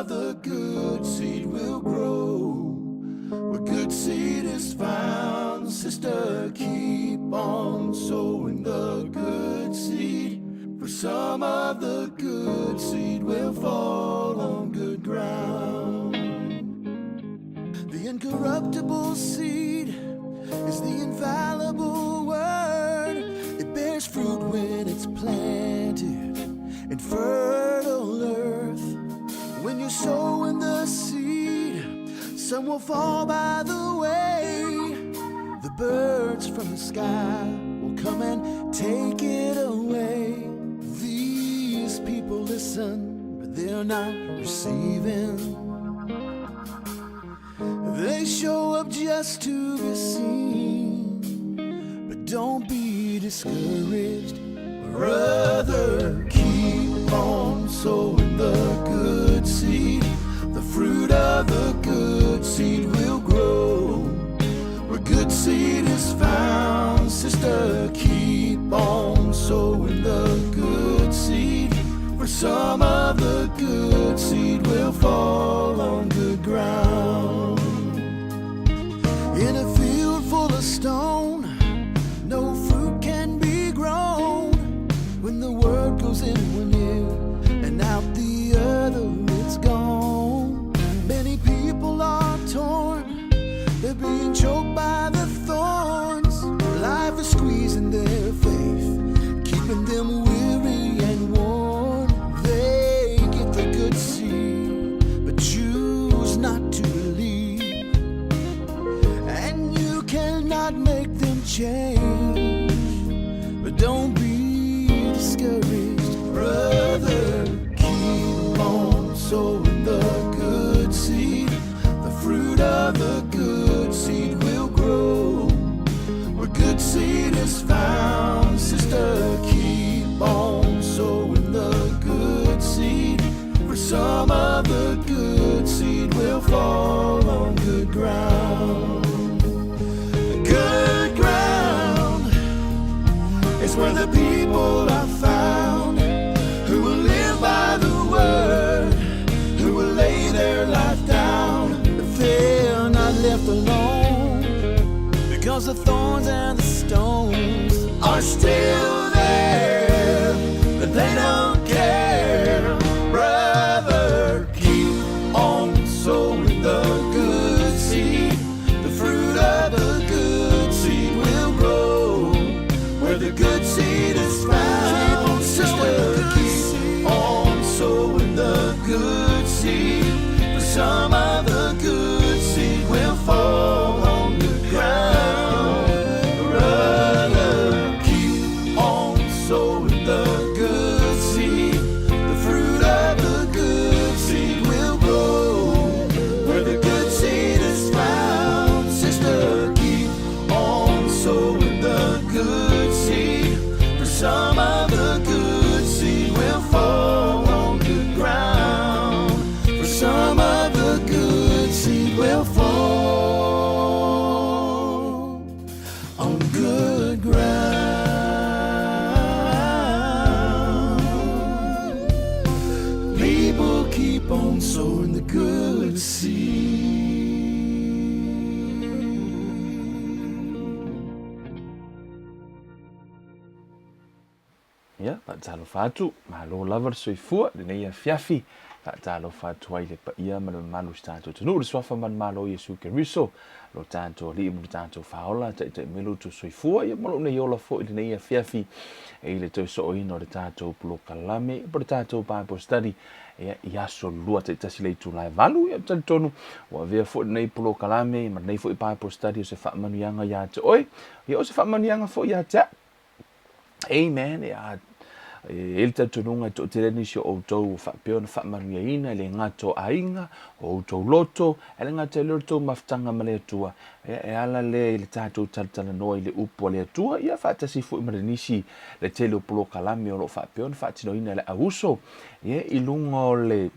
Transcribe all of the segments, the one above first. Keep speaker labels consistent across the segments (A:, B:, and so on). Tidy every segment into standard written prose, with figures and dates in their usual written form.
A: of the good seed will grow. Where good seed is found, sister, keep on sowing the good seed. For some of the good seed will fall on good ground. The incorruptible seed is the infallible word. It bears fruit when it's planted in fertile earth. When you're sowing the seed, some will fall by the way. The birds from the sky will come and take it away. These people listen, but they're not receiving. They show up just to be seen. But don't be discouraged. Brother, keep on sowing the good seed. The fruit of the good seed will grow. Where good seed is found, sister, keep on sowing the good seed. For some of the good seed will fall on good ground. In a field full of stone, no fruit can be grown. When the word goes in one ear and out the other, it's gone. Many people are torn, they're being choked by the thorns. Life is squeezing their faith, keeping them weary and worn. They get the good seed, but choose not to believe. And you cannot make them change. But don't be discouraged, brother. Keep on sowing the good seed. The fruit of the good seed will grow. Where good seed is found, sister, keep on sowing the good seed. For some of the good seed will fall on good ground. Good ground is where the people are found who will live by the word, who will lay their life down. But they're not left alone because the thorns and the stones are still there, but they don't care. Brother, keep on sowing the good seed. The fruit of the good seed will grow where the good seed is found. Sister, keep on sowing the good seed. For some of the good seed will fall on the ground. Brother, keep on sowing the good seed. The fruit of the good seed will grow where the good seed is found. Sister, keep on sowing the good seed. For some of the good seed will fall on good ground. For some of the good seed will fall on good ground. People keep on sowing the good seed.
B: Ia, faatalofa atu, malo lava le soifua i lenei afiafi, faatalofa atu ai i le paia ma le mamalu o si tatou atunuu, le suafa manumalo o Iesu Keriso, lo tatou Alii ma lo tatou Faaola, taitai mai lo outou soifua, ia ma lou nei ola foi i lenei afiafi, i le toe sooina o le tatou polokalame, po o le tatou Bible study, ia, i aso lua taitasi le itula e 8, ia, talitonu, ua avea foi lenei polokalame ma lenei foi Bible study o se faamanuiaga ia te oe, ia, o se faamanuiaga foi ia te au. Amen. Ia, e i ai le talitonuga e toatele nisi o outou ua faapea ona faamanuiaina e le gata o aiga, o outou loto, e le gata i lea o le tou mafutaga ma le Atua. Ia, e ala lea i le tatou talatalanoa i le upu a le Atua, ia faatasi foi ma le nisi le tele o polokalame o lo o faapea ona faatinoina e le auuso, ia, i luga o le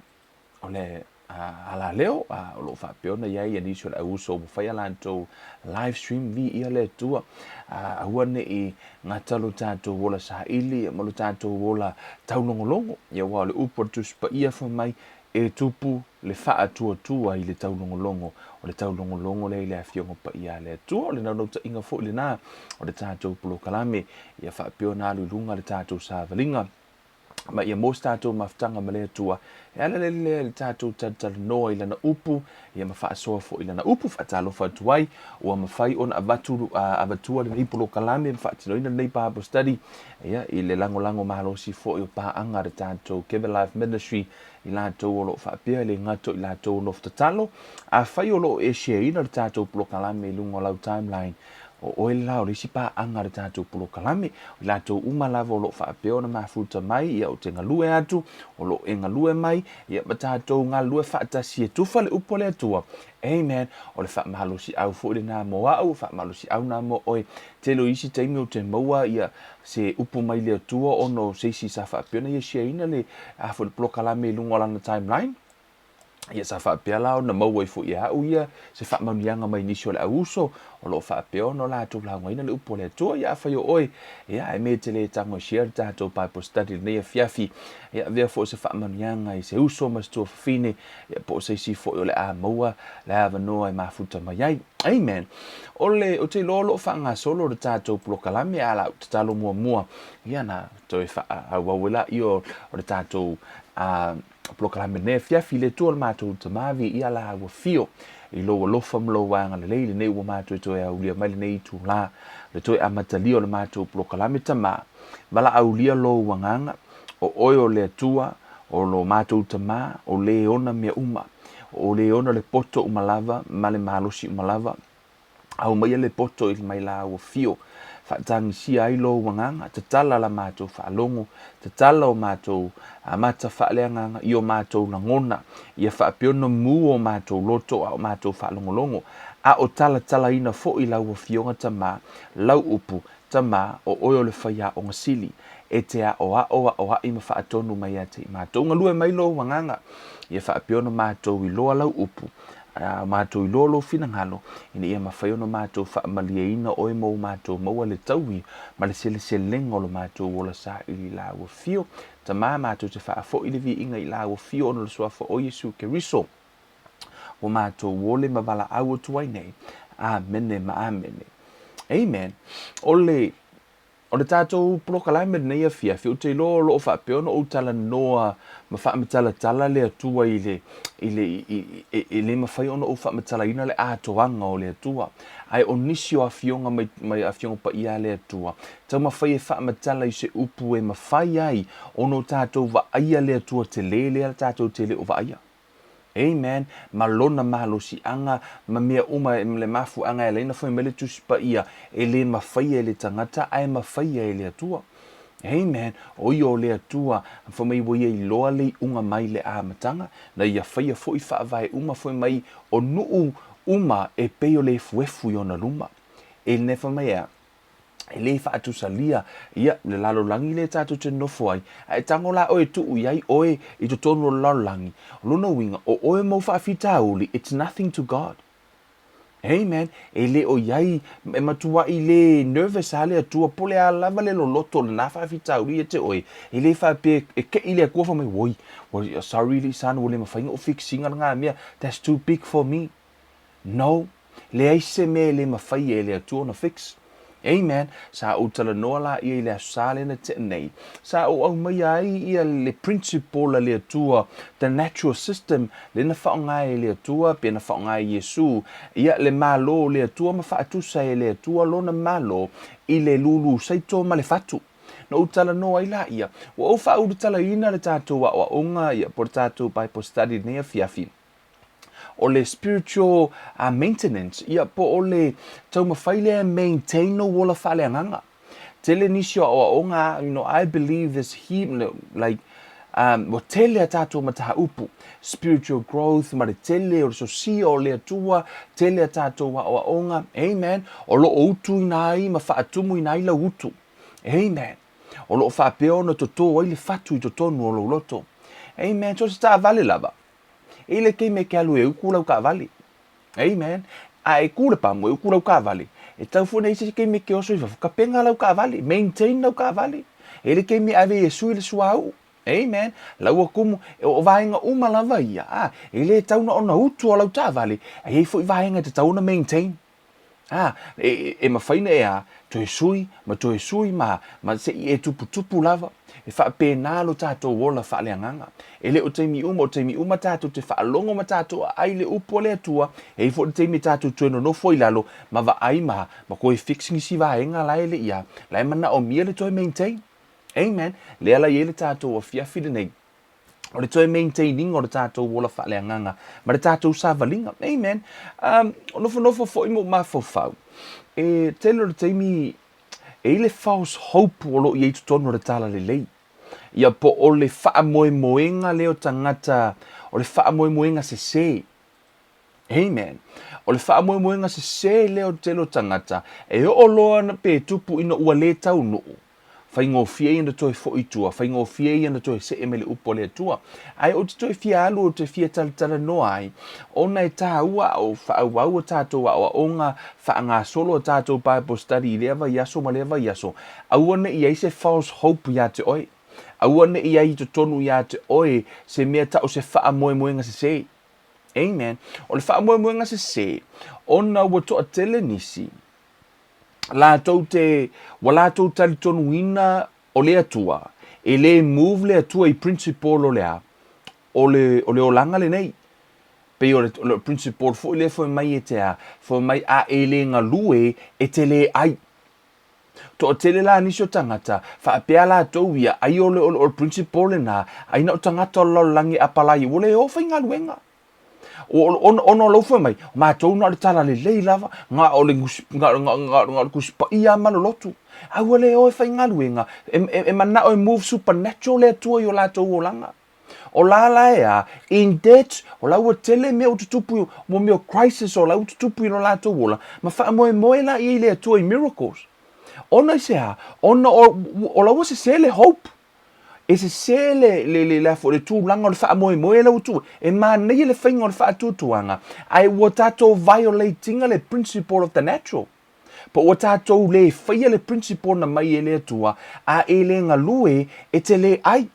B: o le alaleo o lo o faapea ona i ai nisi o le auuso ua fai a latou live stream viia le Atua. Aua ne i gata lo tatou ola saili ma lo tatou ola taulogologo, ia aua o le upu a le Tusi Paia fai mai, E tupu le faatuatua i le taulogologo, o le taulogologo lea i le Afioga Paia a le Atua, o le naunautaiga foi lena o le tatou polokalame, ia faapea ona alu i luga le tatou savaliga ma ia maua se tatou mafutaga ma le Atua. E ala lea i le tatou talatalanoa i Lana upu, ia ma faasoa foi i Lana upu. Faatalofa atu ai, ua mafai ona avatu, avatua lenei polokalame ma faatinoina lenei Bible study, ia, i le lagolago malosi foi o paaga a le tatou Give a Life Ministry, i latou o lo o faapea, e le gata o i latou o nofo tatalo. Afai o lo o e share-ina le tatou polokalame i luga o lau timeline, o oe la o le isi paaga a le tatou polokalame. O i latou uma lava o lo o faapea ona mafuta mai, ia ou te galue atu, o lo o e galue mai, ia ma tatou galulue faatasi e tufa le upu a le Atua. Amen. O le faamalosiau foi lena mo au, o faamalosiau na mo oe. Tele o isi taimi ou te maua ia se upu mai le Atua ona o se isi sa faapea ona ia share-ina le a foi le polokalame i luga o lana timeline. Ia sa faapea la ona maua ai foi e au ia se faamanuiaga mai nisi o le au uso o lo o faapea ona latou laugaina le upu a le Atua. Ia afai o oe, ia e me te le tago e share le tatou Bible study i lenei afiafi, ia avea foi se faamanuiaga i se uso ma se tuafafine, ia po o se isi foi o le a maua le avanoa e mafuta mai ai. Amen. O le, ou te iloa o lo o faagasolo le tatou polokalame, a o lau tatalo muamua, ia na toe faaauau ai laia o le tatou polokalame nei afiafi. Le Atua o le matou Tama, viia la ua fio i lou alofa ma lou agalelei i lenei ua matou toe aulia mai lenei itulā, le toe amatalia o le matou polokalame. Tama, valaaulia lou agaga, o oe o le Atua, o lo matou Tama, o le ona mea uma, o le ona le poto uma lava ma le malosi uma lava. Aumaia le poto i mai la ua fio, faatagisia ai lou agaga, tatala la matou faalogo, tatala o matou mata faaleagaga i o matou lagona, ia faapea ona mu o matou loto a o matou faalogologo, a o talatalaina foi lau Afioga Tama, lau upu, Tama, o oe o le faiaoga sili, e te aʻoaʻo aʻoaʻi ma faatonu mai ia te i matou. Galue mai lou agaga, ia faapea ona matou iloa lau upu, a matou iloa lou finagalo, ina ia mafai ona matou faamalieina oe ma o matou maua le taui ma le seleselega o lo matou ola saili i lau afio. Tama, matou te faafoi le viiga i lau afio ona o le Suafa o Iesu Keriso, ua matou ole ma valaau atu ai nei. Amene ma amene. Amen. O le, o le tatou polokalame lenei afiafi, ou te iloa o lo o faapea ona ou talanoa ma faamatalatala le Atua i le, i le, i, i, e le mafai ona ou faamatalaina le atoaga o le Atua. Ae o nisi o afioga mai, mai afioga paia a le Atua, taumafai e faamatala i se upu e mafai ai ona o tatou vaaia le Atua tele lea tatou te le o vaaia. Amen. Ma lona malosiaga ma mea uma, le mafuaaga e ala ai ona fai mai le Tusi Paia, e le mafaia e le tagata ae mafaia e le Atua. Amen. O ia o le Atua, fai mai ua ia iloa le iuga mai le amataga, na ia faia foi faavae uma fai mai o nuu uma e pei o le efuefu i ona luma. E le fai mai e a? E le faatusalia ia le lalolagi lea tatou te nofo ai, ae tago la oe e tuu i ai oe i totonu o le lalolagi. O lona uiga, o oe ma ou faafitauli, it's nothing to God. Amen. E le o i ai, e matuai le nervous lava le Atua, po o le a lava le loloto o lena faafitauli ia te oe, e le faapea e keʻi le Atua fai mai, oi, sorry alii son, ua le mafai ona ou fix ina lena mea, that's too big for me. No, leai se mea e le mafai e le Atua ona fix. Amen. Sa ou talanoa laia i le Aso Sa lea na tea nei. Sa ou aumaia ai ia le principle a le Atua, the natural system lea na faaaoga e le Atua pe na faaaoga e Iesu, ia le Malo o le Atua ma faatusa e le Atua lona Malo i le lulu saito ma le fatu. Na ou talanoa ai laia, ua ou faaulutalaina le tatou aoaoga ia po o le tatou Bible study i lenei afiafi. O le spiritual maintenance, ia po o le taumafai lea e maintain lou ola faaleagaga. Tele nisi o aoaoga, you know, I believe this he, like, ua tele a tatou mataupu, spiritual growth ma le tele o le sosia o le Atua, tele a tatou aoaoga, amen, o lo o utuina ai ma faatumuina ai lau utu. Amen. O lo o faapea ona toto ai le fatu i totonu o lou loto. Amen. So se taavale lava. I le taimi e te alu e utu lau taavale. Amen. A e ku le pamu e utu lau taavale, e tatau foi ona i ai se isi taimi e te oso i fafo, tapena lau taavale, maintain lau taavale. E i ai le taimi e ave ai e sui le suauu. Amen. La ua kumu, o vaega uma lava ia, a, e le tatau na ona utu o lau taavale, e i ai foi vaega e tatau ona maintain. A, e, e mafai na e a, toe sui, ma toe sui, ma, ma se i e tuputupu lava. E faapena lo tatou ola faaleagaga. E le o taimi uma, o taimi uma tatou te faalogo ma tatou aai i le upu a le Atua, e i ai foi le taimi e tatou toe nonofo ai i lalo ma vaai ma, ma toe fix nisi vaega la e le i a, la e manaomia le toe maintain. Amen. Lea la e i ai le tatou afiafi lenei, o le toe maintain ina o le tatou ola faaleagaga ma le tatou savaliga. Amen. Um, nofonofo foi ma ou mafaufau, e tele o le taimi e i ai le false hope o lo o i ai i totonu o le talalelei. Ia po o le faamoemoega lea o tagata, o le faamoemoega sese. Amen. O le faamoemoega sese lea o le tele o tagata, e oo loa na pe tupu ina ua le taunuu, faigofie ia na toe foi i tua, faigofie ia na toe see mai le upu a le Atua. Ae ou te toe fia alu, ou te fia talatalanoa ai, ona e tāua a o faaauau a tatou aoaoga, faagasolo a tatou Bible study i lea vaiaso ma lea vaiaso, aua ne i i ai se false hope ia te oe. Aua ne i i ai i totonu ia te oe se mea tau se faamoemoega sese. Amen. O le faamoemoega sese, ona ua toatele nisi, latou te, ua latou talitonuina o le Atua, e le move le Atua i principle o le a? O le, o le olaga lenei. Pei o le, o le principle foi lea fai mai e te a, fai mai a e le galue e te le ai. Toatele la nisi o tagata, faapea latou ia, ai o le, o le, o le principle lena, ai na o tagata o le lalolagi e apalai, ua le o faigaluega. Ona, ona o lou fai mai, matou na o le talalelei lava, na o le, na, na, na, na o le Tusi Paia ma le lotu. A ua le o e faigaluega, e, e, e manao e move supernatural le Atua i o latou olaga. O la la e a, in debt, o la ua tele mea ua tutupu, mo mea o crisis o la ua tutupu i lo latou ola, ma faamoemoe la ia i le Atua i miracles. Ona i se a? Ona o, o la ua sese le hope. E sese le, le, le, le, le tulaga o le faamoemoe la ua tuu. E manaia le faiga o le faatuatuaga, ae ua tatou violate ina le principle of the natural. Po ua tatou le faia le principle na mai e le Atua, a e le galue, e te le ai.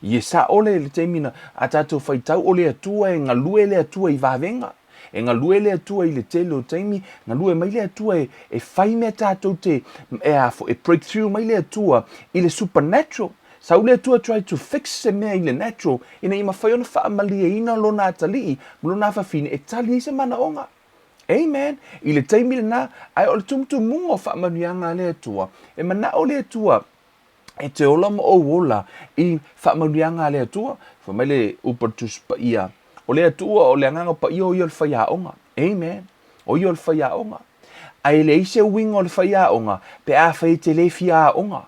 B: Ie sao le le taimi na a tatou faitau o le Atua e galue le Atua i vavega. E galue le Atua i le tele o taimi, galue mai le Atua e, e fai mea tatou te, e a fo, e breakthrough mai le Atua i le supernatural. Sau le Atua try to fix se mea i le natural ina ia mafai ona faamalieina lona atalii ma lona afafine e tali ai se manaoga. Amen. I le taimi lena, ae o le tumutumuga o faamanuiaga a le Atua, e manao le Atua e te ola ma ou ola i faamanuiaga a le Atua. Fai mai le upu a le Tusi Paia, o le Atua, o le Agaga Paia o ia o le faiaoga. Amen. O ia o le faiaoga. Ae e leai se uiga o le faiaoga pe afai e te le fia aoga.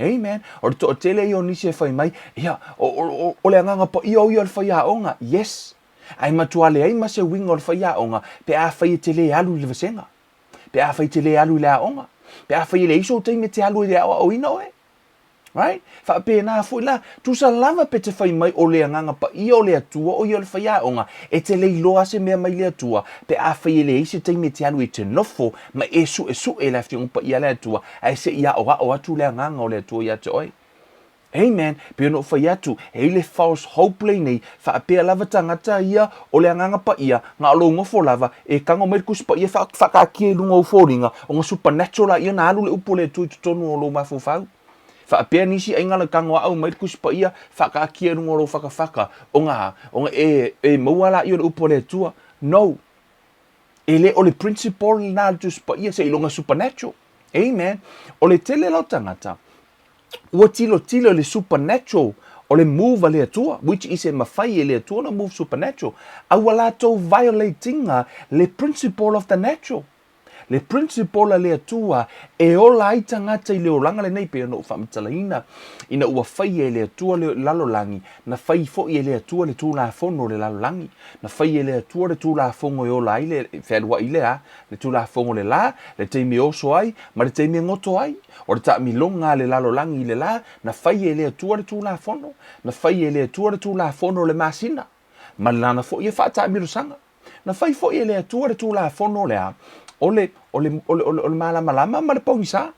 B: Amen. O le toatele ia o nisi e fai mai, ia, o, o, o, o le Agaga Paia o ia o le faiaoga. Yes. Ae matua leai ma se uiga o le faiaoga pe afai e te le alu i le vasega. Pe afai e te le alu i le aoga. Pe afai e leai sou taimi e te alu ai i le aoaoina oe. Right? Faapena foi la, tusa lava pe te fai mai o le Agaga Paia o le Atua o ia o le faiaoga, e te le iloa se mea mai le Atua, pe afai e leai se taimi e te alu e te nofo ma e suesue le Afioga Paia a le Atua, ae se i aoao atu le Agaga o le Atua ia te oe. Amen. Pei ona ou fai atu, e i le false hope lenei, faapea lava tagata ia o le Agaga Paia, na o lou nofo lava, e tago mai le Tusi Paia faataatia i luga o ou foliga, ona supernatural laia ona alu le upu a le Atua i totonu o lou mafaufau. Faapea nisi aiga le tago aau mai le Tusi Paia faataatia i luga o lou fatafata, ona, ona e, e maua laia o le upu a le Atua. No. E le o le principle lena a le Tusi Paia, seiloga supernatural. Amen. O le tele la o tagata, Ua tilotilo i le supernatural o le move a le Atua, which is e mafai e le Atua ona move supernatural, a ua latou violate ina le principle of the natural. Le principle a le Atua e ola ai tagata i le olaga lenei, pei ona ou faamatalaina, ina ua faia e le Atua le lalolagi, na fai foi e le Atua le tulafono o le lalolagi, na fai e le Atua le tulafono e ola ai le, fealuai le a, le tulafono o le la, le taimi e oso ai, ma le taimi e goto ai. O le taamiloga a le lalolagi i le la, na fai e le Atua le Tulafono, na fai e le Atua le Tulafono o le masina, ma lana foi e faataamilosaga. Na fai foi e le Atua le Tulafono o le a? O le, o le, o le, o le, o le malamalama ma le pogisa.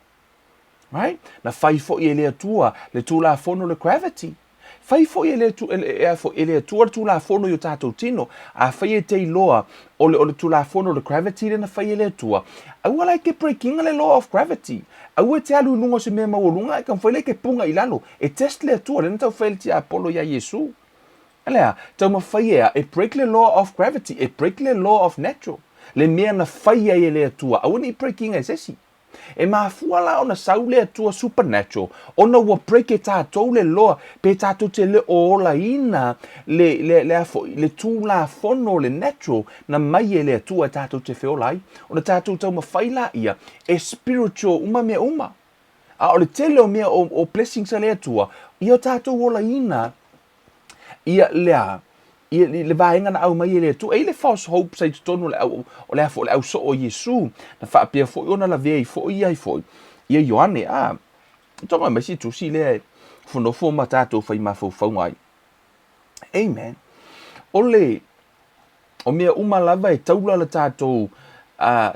B: Right? Na fai foi e le Atua le Tulafono o le gravity. Fai foi e le, e, e, e le Atua le Tulafono i o tatou tino. Afai e te iloa o le, o le Tulafono o le gravity lea na fai e le Atua, aua la e te break ina le law of gravity. Aua e te alu i luga o se mea maualuga ae taumafai la e te puga i lalo. E test le Atua, lea na taumafai e le tiapolo iā Iesu. A le a? Taumafai e a? E break le law of gravity, e break le law of natural, le mea na fai ai e le Atua. Aua ne i break ina e se isi. E mafua la ona sau le Atua supernatural ona ua break e tatou le law pe tatou te le o olaina le, le, le a foi, le tulafono le natural na mai e le Atua e tatou te feola ai. Ona tatou taumafai laia e spiritual uma mea uma. A o le tele o mea o, o blessings a le Atua, ia o tatou olaina ia le a, ia le vaega na aumai e le Atua. E i ai le false hope sa i totonu o le au, o le a foi, o le au soo o Iesu, na faapea foi ona lavea ai foi ia ai foi, ia Ioane. A, tonga mai si tusi lea e nofonofo ma tatou fai mafaufauga ai. Amen. O le, O mea uma lava e taula le tatou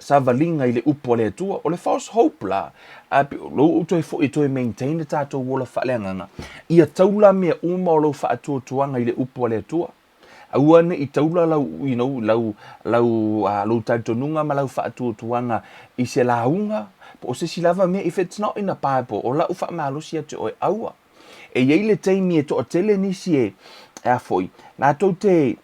B: savaliga i le upu a le Atua. O le false hope la, o lou toe foi e toe maintain le tatou ola faaleagaga, ia taula mea uma o lou faatuatuaga i le upu a le Atua. Aua ne i taula lau, you know, lau, lau, lou talitonuga ma lau faatuatuaga i se lauga, po o se isi lava mea, if it's not in the Bible, o lau faamalosi ia te oe, aua. E i ai le taimi e toatele nisi e, e a foi, latou te,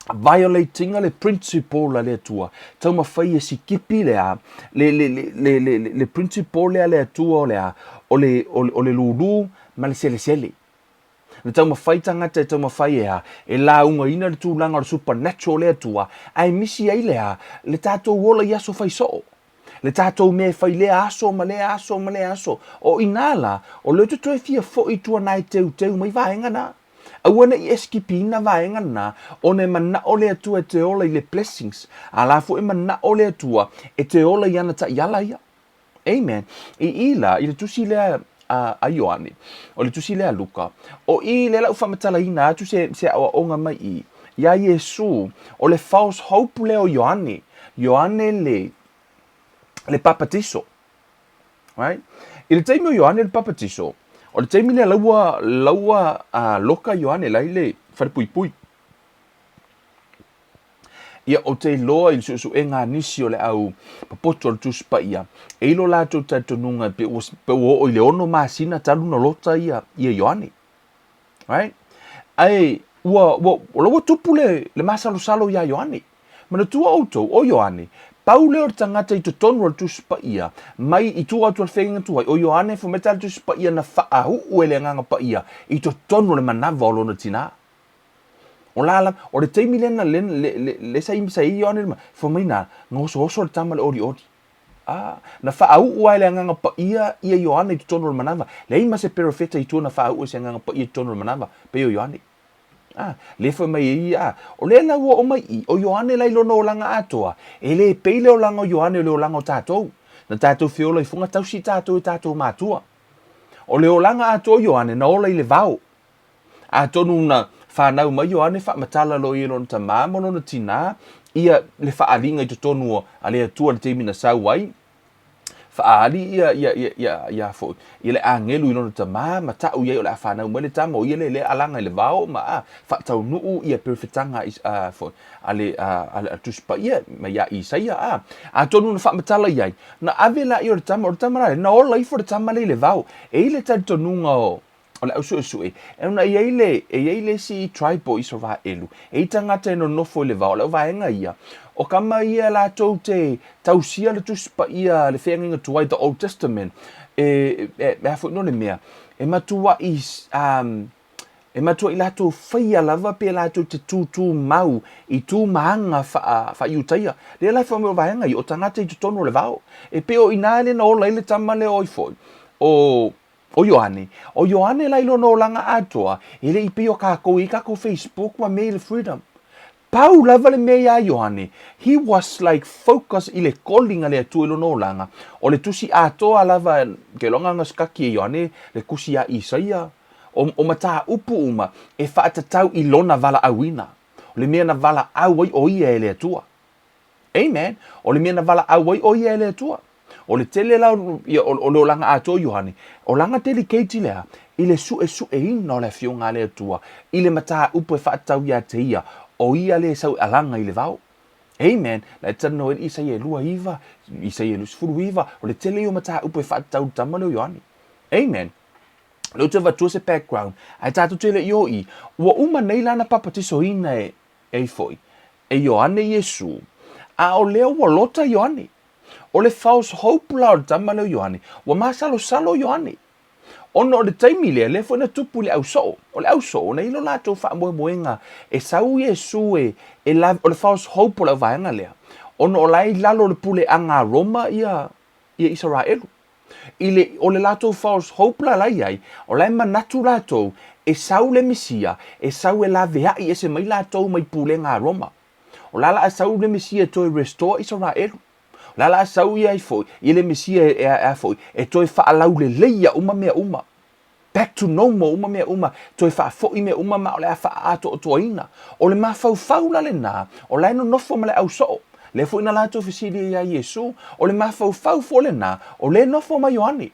B: violating le principle a le Atua. Taumafai e sikipi le a, le, le, le, le, le, le principle lea a le Atua o le a, o le, o le, o le lūlū ma le selesele. Na taumafai tagata e taumafai e a, e laugaina le tulaga o le supernatural o le Atua, ae misi ai le a, le tatou ola i aso fai soo. Le tatou mea e fai lea aso ma lea aso ma lea aso. O i nā la, o lea ou te toe fia foi i tua nā e teuteu mai vaega nā. Aua ne i e skipiina vaega na, ona e manao le Atua e te ola i le blessings, a la foi e manao le Atua e te ola i ana taiala ia. Amen. I i la, i le tusi lea a, a Ioane, o le tusi lea a Luka, o i lea la u faamatalaina atu se, se aoaoga mai i, iā Iesu, o le false hope lea o Ioane, Ioane le, le papatiso. Right? I le taimi o Ioane le papatiso, o le taimi lea laua, laua loka Ioane la i le falepuipui. Ia, ou te iloa i le suesuega a nisi o le au popoto o le Tusi Paia, e i lo latou talitonuga pe ua, pe ua oo i le 6 masina talu na lota ia, ia Ioane. Right? Ae ua, ua, ua, ua tupu le, le masalosalo iā Ioane. Manatua outou, o Ioane, pau lea o le tagata i totonu o le Tusi Paia, mai i tua atu o le Feagaiga Tuai, o Ioane fai mai tala Tusi Paia na faauu e le Agaga Paia i totonu o le manava o lona tinā. O la la, o le taimi lea na, le, le, le, le sa i, sa i Ioane le ma, fai mai na, na osooso le tama le olioli. Ah, na faauu lava e le Agaga Paia ia Ioane i totonu o le manava. Leai ma se perofeta i tua na faauu e se Agaga Paia i totonu o le manava, pei o Ioane. A, lea fai mai ai ia, o lea la ua oo mai i, o Ioane la i lona olaga atoa, e le pei le olaga o Ioane o le olaga o tatou. Na tatou feola i fuga tausi tatou e tatou matua. O le olaga atoa o Ioane, na ola i le vao. Atonu na fanau mai Ioane faamatala loa ia lona tamā ma lona tinā, ia le faaaliga i totonu o a le Atua i le taimi na sau ai, Faaali ia, ia, ia, ia, ia foi, ia le agelu i lona tamā, ma ta'u i ai o le a fanau mai le tama, o ia lea lea alaga i le vao, ma a, faataunuu ia perofetaga a, a, foi, a le, a, a le Tusi Paia, mai iā Isaia, a. Atonu na faamatala i ai, na ave laia o le tama, o le tama la lea, na ola ifo le tama lea i le vao. E i ai le talitonuga o, o le au suesue, e ona e i ai le, e i ai le isi tribe o Isaraelu, e i ai tagata e nonofo i le vao, o le vaega ia, o kama ia latou te tausia le Tusi Paia, le Feagaiga Tuai, the Old Testament, e, e, e a foi no le mea, e matuai, um, e matuai latou faia lava pe latou te tūtū mau i tū ma aga wha, wha-Iutaia. Lea la e wha mai o vaega ia, o tagata i totonu o le vao. E pei o inā le na ola ai le tama lea o ai foi, o, O Ioane. O Ioane la i lona olaga atoa, e le i pei o kākou i kākou Facebook ma mea i le freedom. Pau lava le mea iā Ioane, he was like focus i le calling a le Atua i lona olaga. O le tusi atoa lava, ke iloa na sikaki e Ioane le kusi iā Isaia, o, o mataupu uma e faatatau i lona valaauina. O le mea na valaau ai o ia e le Atua. Amen. O le mea na valaau ai o ia e le Atua. O le tele la o, ia, o, o le olaga atoa o Ioane, o lana dedicate lea i le suesueina o le Afioga a le Atua i le mataupu e faatatau ia te ia, o ia lea e sau e alaga i le vao. Amen. La e talanoa ai Isaia e 29, Isaia e 29, o le tele ia o mataupu e faatatau i le tama lea o Ioane. Amen. Lea ou te avatua se background, ae tatou te le i o i, ua uma nei la na papatisoina e, e foi, e Ioane Iesu, a o lea ua lota Ioane. O le false hope la o le tama lea o Ioane, ua masalosalo Ioane. Ona o le taimi lea, lea foi na tupu i le ausoo. O le ausoo, na i ai lo latou faamoemoega e sau Iesu e, e lave, o le false hope o le auvaega lea, ona o la e i lalo o le puleaga a Roma ia, ia Isaraelu. I le, o le latou false hope la la i ai, o la e manatu latou e sau le Mesia, e sau e laveai ese mai latou mai pulega a Roma. O la la a sau le Mesia e toe restore Isaraelu. O la la a sau ia ai foi, ia le Mesia e, e, a foi, e toe faalauleleia uma mea uma. Back to normal uma mea uma, toe faafoi mea uma ma o le a faaatoatoaina. O le mafaufau la lena, o la e nonofo ma le ausoo. Lea foi na latou fesili ai ia Iesu, o le mafaufau foi lena, o lea e nofo ma Ioane.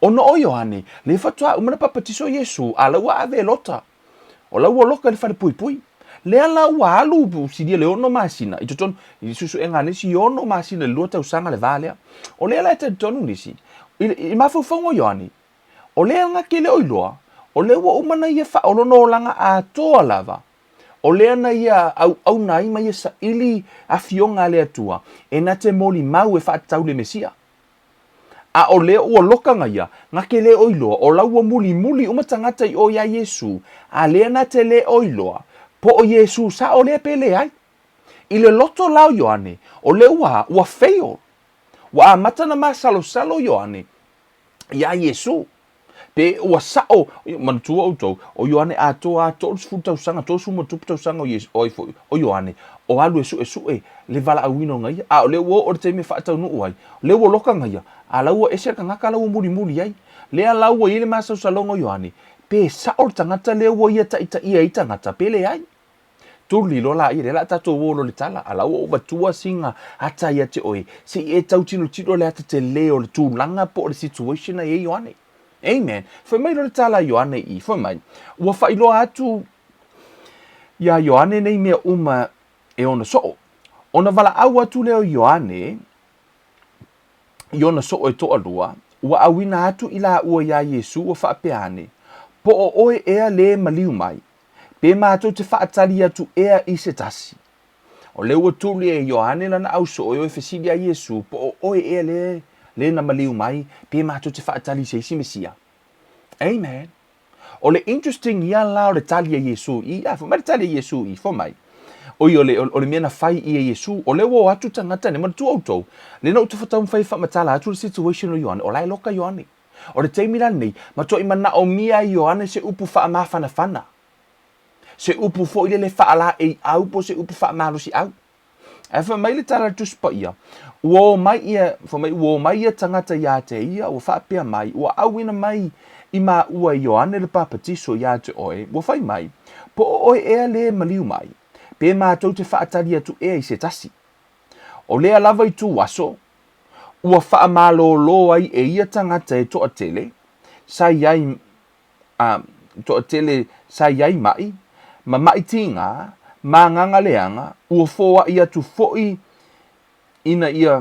B: Ona o Ioane, lea faatoa uma na papatiso Iesu, a la ua ave e Lota. O la ua loka i le falepuipui. Lea la ua alu silia le 6 masina i totonu, i suesuega a nisi, 6 masina i le 2 tausaga le va lea. O lea la e talitonu nisi, i, i mafaufauga o Ioane, O lea na ke le o iloa, o lea ua uma na ia o lona olaga atoa lava, o lea na ia auauna ai ma ia saili afioga a le Atua, e na te molimau e faatatau le Mesia. A o lea ua loka na ia, na ke le o iloa, o la ua mulimuli uma tagata i o iā Iesu, a lea na te le o iloa, po o Iesu sao lea pe leai. I le loto la o Ioane, o lea ua, ua fail. Ua amata na masalosalo Ioane, iā Iesu. Pe ua sao, manatua outou, o Ioane atoa lava 30 tausaga, 30 ma tupu tausaga o Iesu, o ai foi, o Ioane, o alu e suesue le valaauina o ia, a o lea ua oo le taimi e faataunuu ai, lea ua loka ia, a la ua ese le tagata la ua mulimuli ai. Lea la ua i ai le masalosaloga o Ioane, pe sao le tagata lea ua ia taitaia ai tagata, pe leai. Tuli loa laia, lea o le a tatou o loa i le tala, a la ua ou avatua sina ata ia te oe, se i e tau tilotilo le ata tele o le tulaga po o le situation na i ai Ioane. Amen. Fai mai loa le tala a Ioane i i, fai mai, ua faailoa atu iā Ioane nei mea uma e ona soo. Ona valaau atu lea o Ioane i ona soo e toalua, ua auina atu i laua iā Iesu ua faapea ane, Po o oe ea lē maliu mai, Pe matou te faatali atu ea i se tasi. O lea ua tuli e Ioane lana ausoo e o e fesili ia Iesu, po o oe ea le, le na maliu mai, pe matou te faatali i se isi Mesia. Amen. O le interesting ia la o le tali a Iesu i, a, fai mai le tali a Iesu i, fai mai, oi, o le, o le mea na fai i e Iesu, o lea ua o atu tagata nei, manatua outou, lea na ou taumafai e faamatala atu le situation o Ioane, o la e loka Ioane. O le taimi la lenei, matuai manaomia e Ioane se upu faamafanafana, se upu foi lele faalaeiau po o se upu faamalosiau. Ae fai mai le tala a le Tusi Paia, ua o mai ia, fai mai ua o mai ia tagata iā te ia, ua faapea mai, ua auina mai i māua e Ioane le Papatiso iā te oe, ua fai mai, po o oe ea lē maliu mai, pe mātou te faatali atu ea i se tasi. O lea lava itu aso, ua faamalōlō ai e ia tagata e toatele sa i ai, a, toatele sa i ai maʻi, ma maʻi tīgā, ma agaga leaga, ua foaʻi atu foʻi ina ia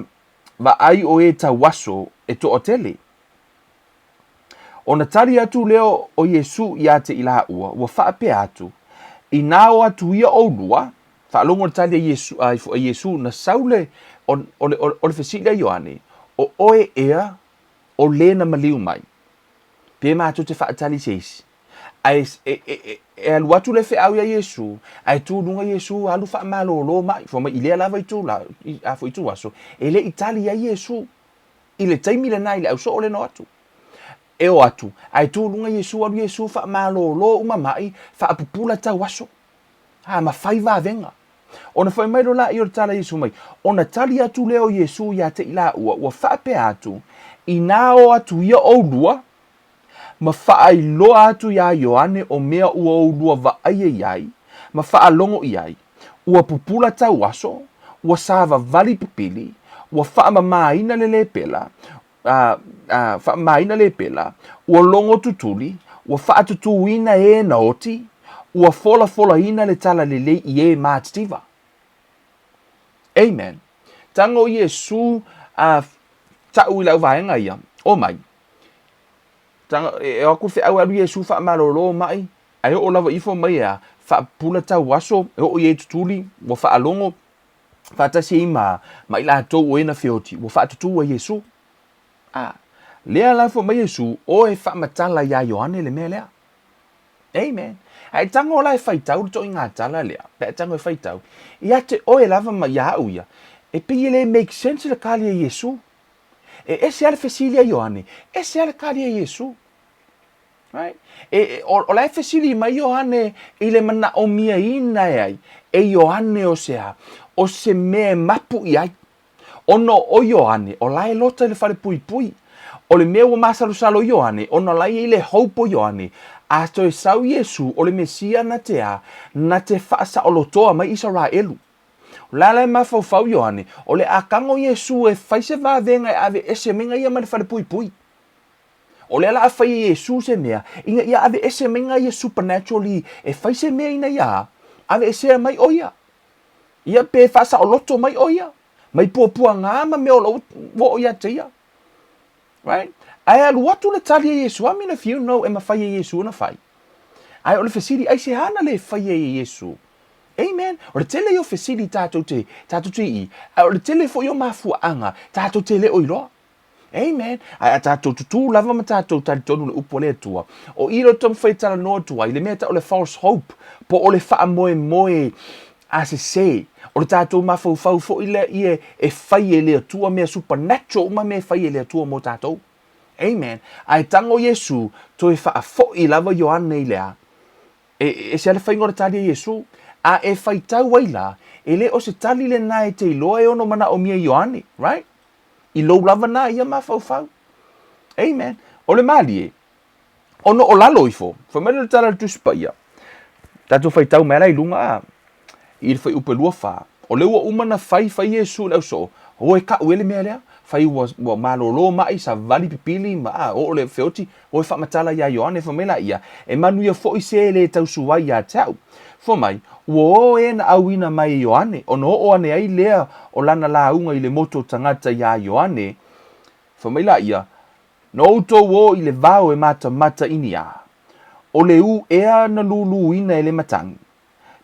B: vaai o e tauaso e toatele. Ona tali atu lea o Iesū iā te i lāua, ua faapea atu, Inā o atu ia ʻolua, faalogo le tali a Iesū, a Iesū na sau le, o, o le, o le fesili a Ioane, O ʻoe ea o lē na maliu mai, pe mātou te faatali i se isi? Ae e, e, e, e alu atu le feau iā Iesū, ae tu luga Iesū alu faamalōlō mai, fai mai i lea lava itu la, i, a foi itu aso, e le i tali ai Iesū. I le taimi lena i le ausoo lena o atu. E o atu, ae tu luga Iesu, alu Iesu faamalōlō uma maʻi, faapupula tau aso. A, ma fai vavega. Ona fai mai loa laia o le tala Iesu mai, ona tali atu lea o Iesu iā te i lāua, ua faapea atu, Inā o atu ia ʻolua, ma faailoa atu iā Ioane o mea ua ʻolua vaaia i ai, ma faalogo i ai, ua pupula tau aso, ua sāwawali pipili, Ua faamamaina le lepela, a, a, faamamaina le lepela, ua logo tutuli, ua faatutuina e na oti, ua folafolaina le talalelei i e matitiva. Amen. Tago Iesu a ta'u i lau vaega ia, omai. Tago, e, e o atu le feau e alu Iesu faamalolo ma'i, ae oo lava ifo mai e a, faapupula tau aso, e oo i ai tutuli, ua faalogo, faatasi ai ma, ma i latou o e na feoti, ua faatutū e Iesu. A, lea la fai mai Iesu, o e faamatala iā Ioane le mea lea. Amen. Ae tago la e faitau le toaiga tala lea, pe a tago e faitau, ia te oe lava ma ia au ia, e pei e le make sense le kali a Iesu. E ese lava le fesili a Ioane, ese lava le kali a Iesu. Right? E, e, o, o la e fesili mai Ioane i le manaomiaina e ai, e Ioane o se a, o se mea e mapu i ai. Ona o Ioane, o la e lota i le falepuipui. O le mea ua masalosalo Ioane, ona o la e i ai le hope o Ioane, a toe sau Iesu, o le Mesia na te a, na te faasaolotoa mai Isaraelu. O la la e mafaufau Ioane, o le a tago Iesu e fai se vavega e aveese mai ga ia mai le falepuipui. O lea la a fai e Iesu se mea, ina ia aveese mai ga ia supernaturally e fai se mea ina ia a, aveesea mai o ia. Ia pe faasaoloto mai ʻo ia, mai puapuagā ma mea o lou ua oo iā te ia. Right? Ae alu atu le tali a Iesu, I mean if you know e mafai e Iesu ona fai. Ae o le fesili, aisehā na le faia e Iesu? Amen. O le tele ia o fesili tātou te, tātou te i, ae o le tele foi o mafuaaga tātou te le o iloa. Amen. Ae a tātou tutū lava ma tātou talitonu le upu a le Atua, o i lo taumafai e talanoa atu ai, le mea tau o le false hope, po o le faamoemoe a sesē, o le tātou mafaufau foi lea ia e fai e le Atua mea supernatural uma mea e fai e le Atua mo tātou. Amen. Ae tago Iesu, toe faafoi lava Ioane i le a? E, ese a le faiga o le tali a Iesu. A e faitau ai la, e le o se tali lena e te iloa e ono manaomia Ioane, right? I lou lava na ia mafaufau. Amen. O le malie, ona o lalo ifo, fai mai le tala a le Tusi Paia, tatou faitau mai la i luga a, i le fuaiupu e 24, o lea ua uma na fai, fai Iesu i le ausoo, o e ka'u e le mea lea, fai ua, ua malolo ma'i, savali pipili ma a, oo le feoti, o e faamatala iā Ioane, fai mai laia, e manuia foi se e le tausu ai iā te a'u. Fai mai, ua o e na auina mai e Ioane, ona oo ane ai lea o lana lauga i le motu o tagata iā Ioane, fai mai laia, Na outou o i le vao e matamata i ni a? O le u ea na lūlūina e le matagi?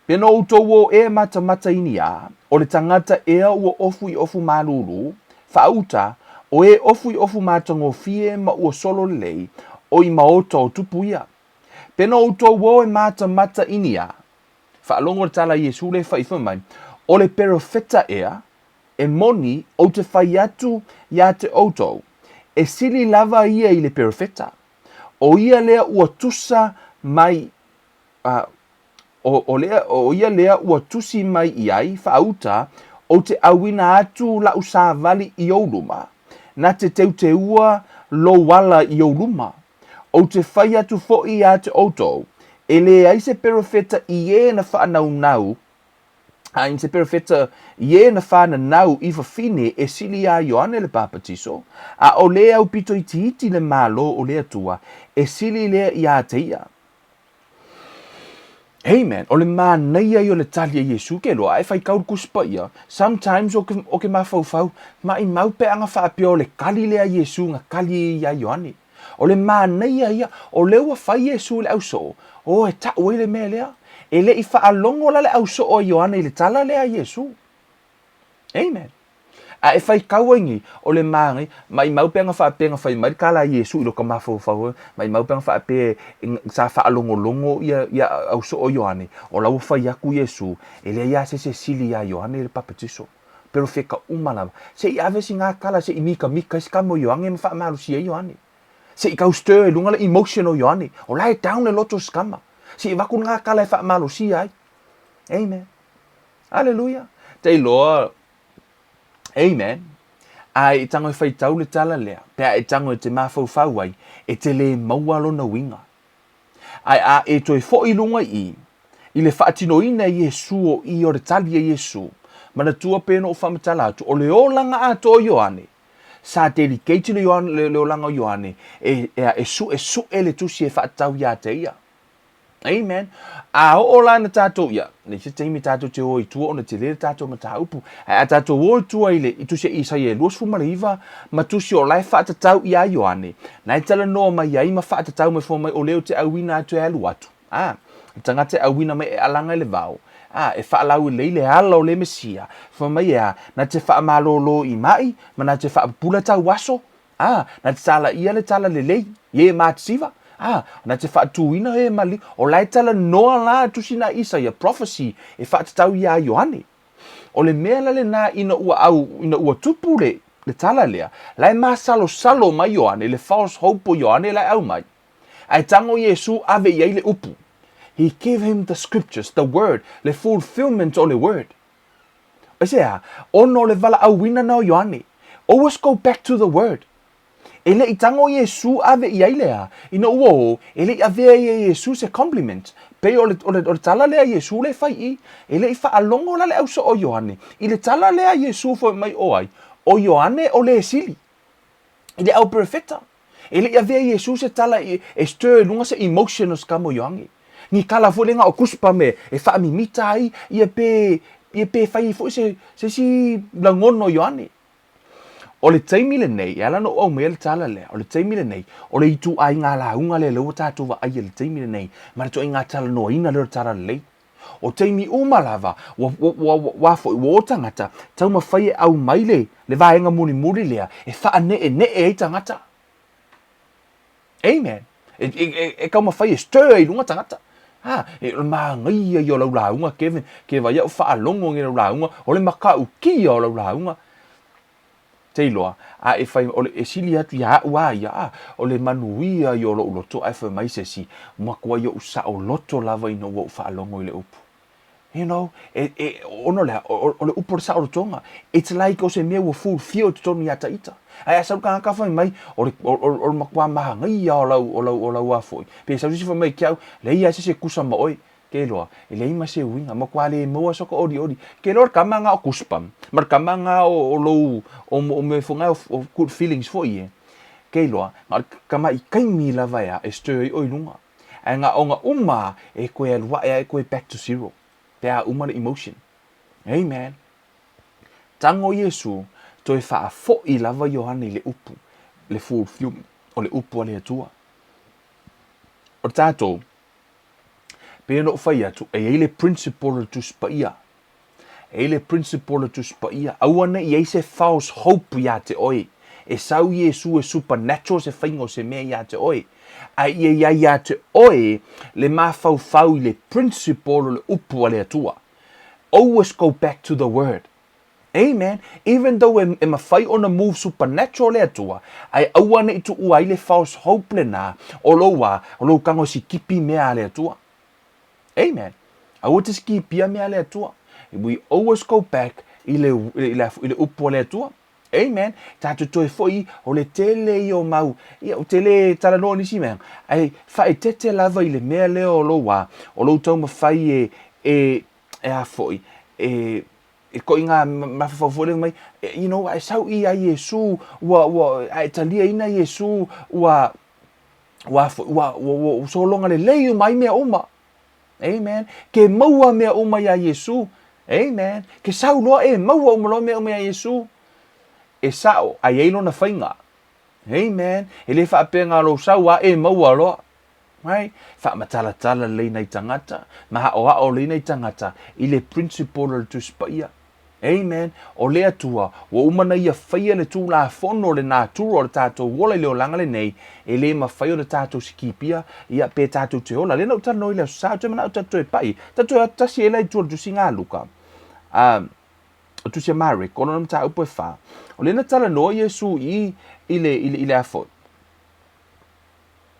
B: Pe na outou o ea e matamata i ni a? O le tagata ea ua ofu i ofu malūlū, faauta, o e ofu i ofu matagofie ma ua solo lelei, o i maota o tupu ia. Pe na outou o e matamata i ni a? Faalogo le tala a Iesu le fai fai mai, O le perofeta ea, e moni, ou te fai atu iā te outou, e sili lava ia i le perofeta. O ia lea ua tusa mai, a, o, o, lea, o ia lea ua tusi mai i ai, faauta, ou te auina atu la'u savali i ou luma, na te teuteua lou ala i ou luma. Ou te fai atu foi iā te outou, e leai se perofeta i e na faanaunau, a i se perofeta i e na whananau i whawhine e sili iā Ioane le Papatiso, a o le aupito itiiti le Malo o le Atua, e sili lea iā te ia. Amen. O le manaia ia o le tali a Iesu ke loa e fai kau le Tusi Paia. Sometimes o ke, o ke mafaufau, maimau pe aga faapea o le kali lea a Iesu na kali ai ia Ioane. O le manaia ia, o lea ua fai Iesu i le ausoo, o e ta'u ai le mea lea. E le i faalogo la le ausoo a Ioane i le tala lea a Iesu. Amen. A e faitau ai nei, o le māngai, maimau pe ana faapea na fai mai le tala a Iesu i lota mafaufau, maimau pe ana faapea sa faalogologo ia, ia ausoo o Ioane, o la ua fai atu Iesu, e leai lava se isi e sili iā Ioane le papatiso. Perofeta uma lava. Se i ave sina tala se i mikamika ai se kama o Ioane ma faamalosia ai Ioane. Se i tau stir i luga le emotion o Ioane. O la e down le loto o se kama. Se i avatu lena tala e faamalosia ai. Amen. Aleluia. Te iloa, Amen. A e tango e faitau le tala lea, pe a e tango e te mafaufau ai, e te le maua lona uiga. Ae a e toe foi i luga i i, i le faatinoina e Iesu o i o le tali a Iesu, Manatua pei ona ou faamatala atu, o le olaga atoa o Ioane, sa dedicate le, Ioane, le, le olaga o Ioane e, e, e suesu'e le tusi e faatatau ia te ia. Amen. A oo la ina tatou, ia, nei se taimi tatou te o i tua ona tele le tatou mataupu. Ae a tatou o i tua i le i tusi a Isaia e 29 ma tusi o la e faatatau ia Ioane, na e talanoa mai ai ma faatatau mai fua mai o lea ou te auina atu e alu atu. A, le tagata e auina mai e alaga i le vao, a, e faalaulelei le ala o le Mesia, fai mai e a, na te faamalōlō i maʻi, ma na te faapupula tauaso, a, na te talaia le talalelei, i e matisiva, a, na te faatuina e maliu. O la e talanoa la tusi na Isaia, prophecy, e faatatau iā Ioane. O le mea la lenā ina ua au, ina ua tupu le, le tala lea, la e masalosalo mai Ioane, le false hope o Ioane la e aumai. Ae tago Iesu ave i ai le upu. He gave him the scriptures, the word, le fulfillment o le word. Aisea? Ona o le valaauina na o Ioane. Always go back to the word. E le i tago Iesu ave i ai le a, ina ua o, e le i avea ia Iesu se compliment. Pei o le, o le, o le tala lea a Iesu le fai i. E le i faalogo la le ausoo o Ioane i le tala lea a Iesu fai mai o ai, o Ioane o le sili i le au perofeta. E le i avea Iesu se tala i, e stir i luga se emotion o se kama o Ioane. Ni tala foi lea o goosebump e, e faamimita ai, ia pe, ia pe fai ai foi se, se isi lagona o Ioane. O le taimi lenei, e ala ona ou aumaia le tala lea, o le taimi lenei, o le ituaiga lauga lea lea ua tatou vaaia i le taimi lenei, ma le ituaiga talanoaina lea o le talalelei. O taimi uma lava, ua, ua, ua, ua, foi, ua o tagata, taumafai e aumai le, le vaega mulimuli lea e faaneenee ai tagata. Amen. E, e, e, e taumafai e stir ai i luga tagata. Ha, e, o le māgaia ia o lau lauga, Kevin, ke vai au faalogo i lau lauga, o le matautia o lau lauga. Te iloa, a e fai, o le, e sili atu ia au a ia, a, o le manuia ia o lou loto, ae fai mai se isi, matua i ou saoloto lava ina ua ou faalogo i le upu. You know, e, e, ona o le a, o, o le upu o le saolotoga. It's like o se mea ua fulfill i totonu ia ta ita. Ae a sau le tagata fai mai, o le, o, o, o le matua māgaia o lau, o lau, o lau a foi. Pe sau se isi fai mai ki au, leai a se se kusa ma oe. Ke iloa, e leai ma se uiga, matua le maua soka olioli. Ke iloa le kama nga o goosebump, ma le kama nga o, o lou, o, o mea foi nga o, o good feelings foi e. Ke iloa, na o le kama i kaimi lava e a, e stir ai oe i luga. Ae na ona uma e koe alu ae a e koe back to zero. Pe a uma le emotion. Amen. Tago Iesu, toe faafo'i lava Ioane i le upu, le fulfillment o le upu a le Atua. O tatou, Pei ona ou fai atu, e i ai le principle o le Tusi Paia. E i ai le principle o le Tusi Paia. Aua ne i ai se false hope iā te oe. E sau Iesu e supernatural se faiga o se mea iā te oe. Ae ia i ai iā te oe le mafaufau i le principle o le upu a le Atua. Always go back to the word. Amen. Even though e, e mafai ona move supernatural le Atua, ae aua ne i tuua ai le false hope lenā o lou a, o lou tago e sikipi mea a le Atua. Amen. Aua te sikipia mea a le Atua. We always go back i le, i le, i le upu a le Atua. Amen. Tatou toe foi o le tele ia o mau, ia, ou te le talanoa nisi mea, ae faaeteete lava i le mea lea o lou a, o lou taumafai e, e, e a foi, e, E koʻi ngā mafaufau foi lea mai, you know, ae sau i a Iesu, ua, ua, ae taliaina Iesu, ua, ua, ua, ua, ua sologa lelei uma ai mea uma. Amen. Ke maua mea uma iā Iesu. Amen. Ke sau loa e maua uma loa mea uma iā Iesu. E sao, a i ai lona faiga. Amen. E le faapea ngā lou sau a e maua loa. Right? Faamatalatala lelei nai tagata, ma aʻoaʻo lelei nai tagata i le principle o le Tusi Paia. Amen. O le Atua, ua uma na ia faia le Tulafono o le natura o le tatou ola i le olaga lenei, e le mafai ona tatou sikipia, ia, pe tatou te ola. Lea na ou talanoa i le Aso Sa, ou te manao tatou toe pai, tatou toe atu tasi ai la i tua o le Tusi a Luka. Um, o Tusi a Mareko, ona mataupu e wha. O lea na talanoa Iesu i, i le, i le, i le a foi,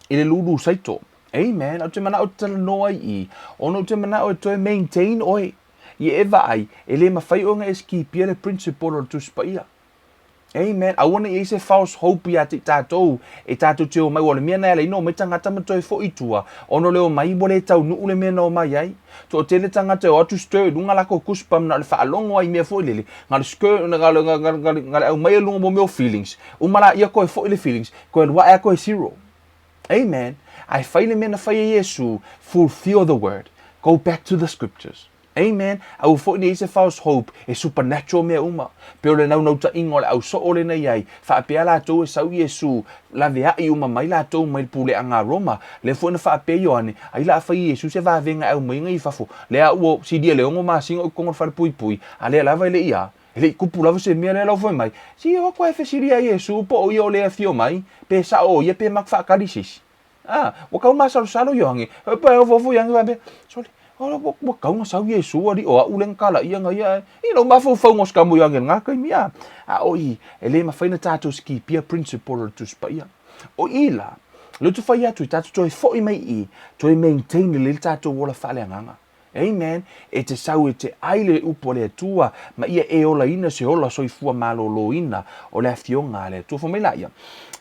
B: i le lūlū saito. Amen. Ou te manaʻo e talanoa ai i, ona ou te manaʻo e toe maintain ʻoe i e vaai, e le mafai ʻoe ona e skipia le principle o le Tusi Paia. Amen. Aua ne i ai se false hope ia te i tātou, e tātou te omai, ua o le mea na e ala ai na omai tagata ma toe foʻi i tua, ona o le omai ua le taunuu le mea na omai ai. Toatele tagata e o atu stir i luga lako goosebump na o le faalogo lava i mea foi lele, na o le stir, na o le, na o le, na o le aumai i luga o mea o feelings, uma laia toe foi le feelings, toe alu ae lava toe zero. Amen. Ae fai le mea na fai e Iesu, fulfill the word. Go back to the scriptures. Amen. Aua foi ne i se false hope, e supernatural mea uma. Pei o le naunautaiga o le au soo lena i ai, faapea latou e sau Iesu, laveai uma mai latou mai le puleaga a Roma. Lea foi na faapea Ioane, ai la a fai e Iesu se vavega e aumaiga i fafo, lea ua silia le 6 masina o i totonu o le falepuipui, a lea lava e le i a, e le i tupu lava se mea lea lau fai mai, si o atu ae fesili ia Iesu po o ia o le afio mai, pe sao o ia pe matou faatali se isi. A, ua tau masalosalo Ioane, pe ofoofo Ioane faapea, sole, ua tau na sau Iesu alii o a'u lea na talaia na ia, i lou mafaufauga o se tama o Ioane i lena taimi, a, a o i, e le mafai ona tatou skipia principle o le Tusi Paia. O i la, lea ou te fai atu i tatou toe foi mai i i, toe maintain lelei le tatou ola faaleagaga. Amen. E te sau e te ai le upu a le Atua, ma ia e olaina se ola soifua malōlōina o le afioga a le Atua. Fai mai la ia,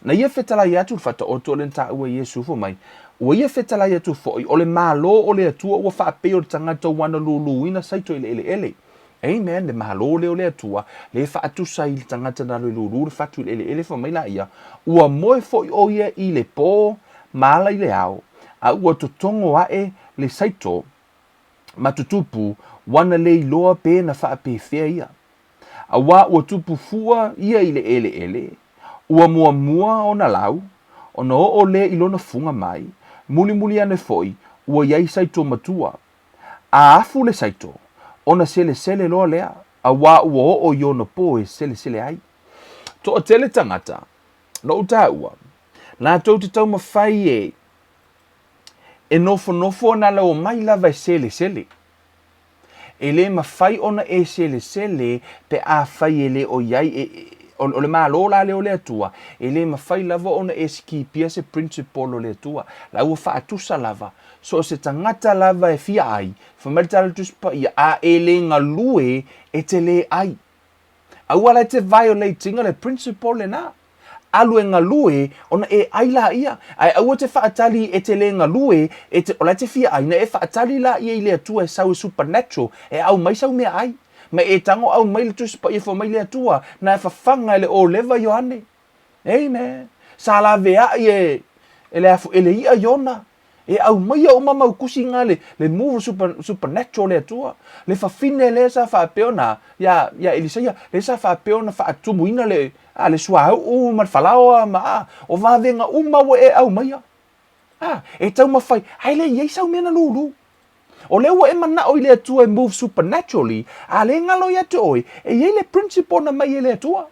B: na ia fetalai atu le faataoto o le na taua e Iesu, fai mai, ua ia fetalai atu foi, o le Malo o le Atua ua faapei o le tagata ua ana lūlūina saito i le eleele. Amen. Le Malo lea o le Atua, lea e faatusa i le tagata na alu e lūlū le fatu i le eleele, fai mai la ia, ua moe foi ʻo ia i le pō ma ala i le ao, a ua totogo aʻe le saito ma tutupu ua na le iloa pe na faapefea ia. Auā ua tupu fua ia i le ʻeleʻele, ua muamua ona lau, ona oo lea i lona fuga mai, mulimuli ane foi ua i ai saito matua. A afu le saito, ona selesele loa lea, auā ua oo i ona pō e selesele ai. Toatele tagata, noʻu tāua, latou te taumafai e E nofonofo ana le omai lava e selesele. E le mafai ona e selesele pe afai e le o i ai, e, o, o le Malo la lea o le Atua, e le mafai lava ona e skipia se principle o le Atua. La ua faatusa lava, so o se tagata lava e fia ai, fai mai le Tala o le Tusi Paia, a e le galue e te le ai. Aua la e te violate ina le principle lena. Alu e galue ona e ai laia, ae aua te faatali e te le galue, e te, o la e te fia ai, na e faatali laia i le Atua e sau e supernatural e aumai sau meaai. Ma e tago aumai le Tusi Paia fai mai le Atua, na e fafaga e le ōlewa Ioane. Amen. Sa laveai e, e le afu, e le iʻa Iona. E aumaia uma mau tusi nga le, le move super, supernatural le Atua. Le fafine lea sa faapea ona, ia, ia Elisaia, lea sa faapea ona faatumuina le, a, le suauu ma le falaoa ma, a, o vavega uma ua e aumaia. A, e taumafai, ae le i ai sau mea na lūlū. O lea ua e manao i le Atua e move supernaturally, a lea e galo ia te oe, e i ai le principle na mai e le Atua.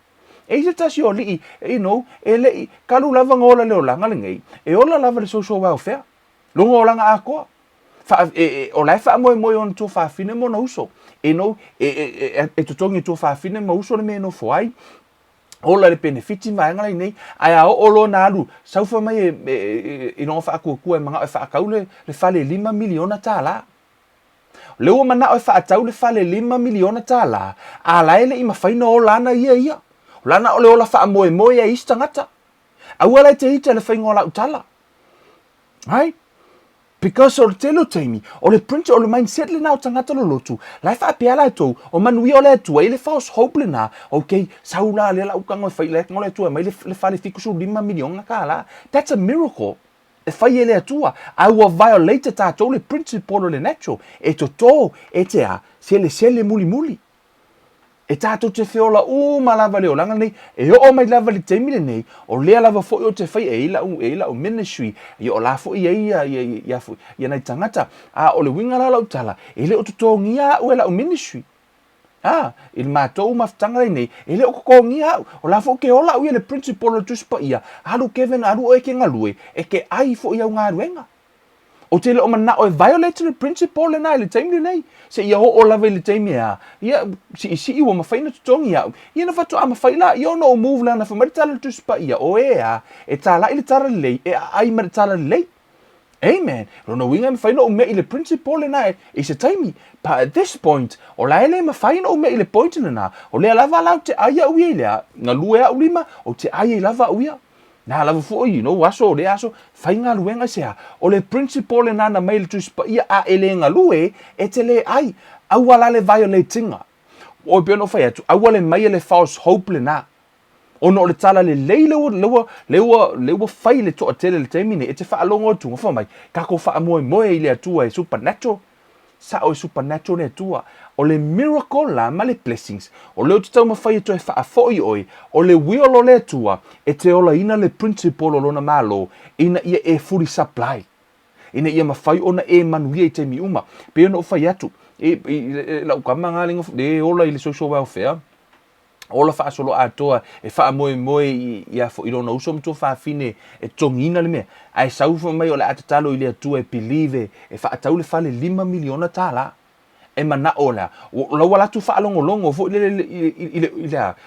B: E i ai se tasi o alii, you know, e le i kalu lava na ola le olaga lenei, e ola lava le social welfare, lona olaga atoa. Faa, e, e, o la e faamoemoe ona tuafafine ma ona uso. You know, e, e, e, e totogi e tuafafine ma uso le mea e nofo ai, ola le penefiti vaega la nei, ae a oo loa na alu, sau fai mai e, e, e, i lona faatuatua e manao e faatau le, le fale $5 miliona. Lea ua manao e faatau le fale $5 miliona, a la e le i mafai na ola ana ia ia. O la na o le ola faamoemoe ai isi tagata. Aua la e te ita le faiga o lau tala. Right? Because o le tele o taimi, o le print, o le mindset lena o tagata lolotu, la e faapea latou, o manuia o le Atua, i le false hope lena, okay, sau la lea la ukago e fai, la e tago le Atua e aumai le, le fale $75 miliona. That's a miracle. E fai e le Atua, a ua violate tatou le principle o le natural, e totō, e te a, selesele mulimuli. E tatou te feola uma lava le olaga lenei, e oo mai lava le taimi lenei, o lea lava foi ou te fai e i lau, e i lau ministry, ia o la foi e i ia, ia, ia, ia, ia nai tagata. A o le uiga la o lau tala, e le o totogia au e lau ministry. A, i le matou mafutaga lenei, e le o totogia au. O la foi ou te ola au ia le principle o le Tusi Paia, alu Kevin, alu oe e te galue, e te ai foi i au galuega. Ou te le o manao e violate le principle lena i le taimi lenei, seia oo lava i le taimi e a, ia, siisii ua mafai ona totogi au, ia na faatoa mafai laia ona ou move leaga na fai mai le tala o le Tusi Paia, o e a, e talai le talalelei, e aai ma le talalelei. Amen. Lona uiga e mafai ona ou mea i le principle lena i se taimi. But at this point, o la e le mafai ona ou mea i le point lena. O lea lava la ou te ai au ia i lea, galue au lima, ou te ai ai lava au ia. Na lava foi, you know, aso o lea aso, faigaluega i se a. O le principle lena na mai le Tusi Paia, a e le galue, e te le ai. Aua la le violate iga. Oi pei ona ou fai atu, aua le maia le false hope lena. Ona o le tala lelei lea ua, lea ua, lea ua, lea ua fai i le toatele i le taimi nei, e te faalogo atu, fai mai, tatou faamoemoe i le Atua e supernatural. Sao e supernatural le Atua. O le miracle la ma le blessings, o lea ou te taumafai e toe faafoi oe, o le will o le Atua e te olaina le principle o Lona Malo ina ia e fully supply, ina ia mafai ona e manuia i taimi uma. Pei ona ou fai atu, i, i, i lau tama na le ola i le social welfare, ola faasoloatoa e faamoemoe i a foi i lona uso ma tuafafine e totogiina le mea, ae sau fai mai o le a tatalo i le Atua e believe e faatau le fale $5 miliona. E manao le a? O la ua latou faalogologo foi lele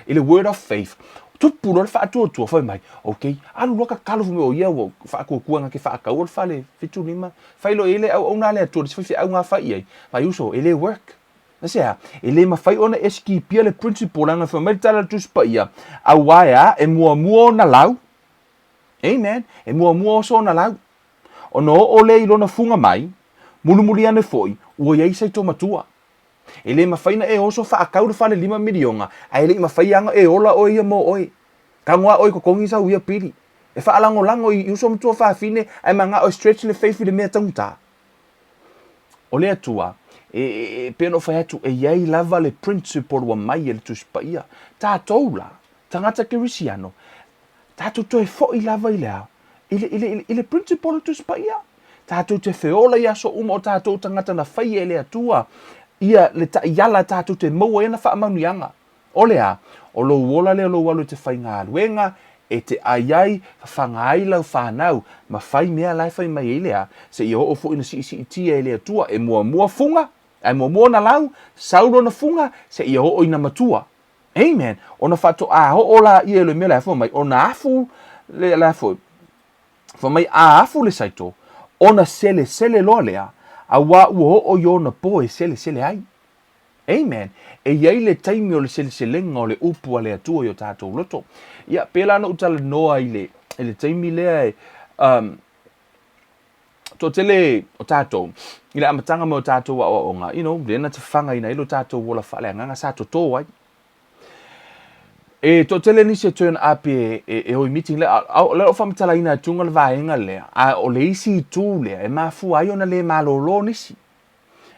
B: i le word of faith, tupu loa le faatuatua fai mai, okay, alu loa tatalo fai mai o ia ua faatuatua na te faataua le fale 75, fai loa i ai le auauna a le Atua le isi faifeau na fai i ai, fai uso e le work. Aisea? E le mafai ona e skipia le principle leaga fai mai le tala a le Tusi Paia, aua e a? E muamua ona lau. Amen. E muamua oso ona lau. Ona oo lea i lona fuga mai, mulimuli ane foi, ua i ai saito matua. E le mafai na e oso faatau le fale 5 miliona, ae le i mafai lava ona e ola oe ia mo oe. Tago lava oe i totogi sau ia pili. E faalagolago i uso ma tuafafine, ae manao e stretch le faith i le mea taugata. O le Atua, e, e, e pei ona ou fai atu, e i ai lava le principle ua mai e le Tusi Paia. Tatou la, tagata kerisiano, tatou toe foi lava i le a? I le, i le, i le principle o le Tusi Paia. Tatou te feola i aso uma o tatou tagata na faia e le Atua ia le taiala tatou te maua ai ana faamanuiaga. O le a? O lou ola lea o lou alu e te faigaluega, e te ai ai, fafaga ai lau fanau, ma fai mea la e fai mai ai le a, seia oo foi ina siisiitia e le Atua, e muamua fuga, ae muamua ona lau, sau lona fuga, seia oo ina matua. Amen. Ona faatoa oo laia i le mea la e fai mai, ona afu le la foi, fai mai a afu le saito, ona selesele loa lea, auā ua oo i ona po e selesele ai. Amen. E i ai le taimi o le seleselega o le upu a le Atua i o tatou loto. Ia, pēlā na ou talanoa i le, i le taimi lea e, um, toatele o tatou, i le amataga mai o tatou aoaoga, you know, lea na tafagaina ai lo tatou ola faaleagaga, sa totō ai. E toatele nisi e turn up e, e, e o i meeting lea, o lea o faamatalaina atuga le vaega lea, a o le isi itu lea e mafua ai ona le malōlō nisi.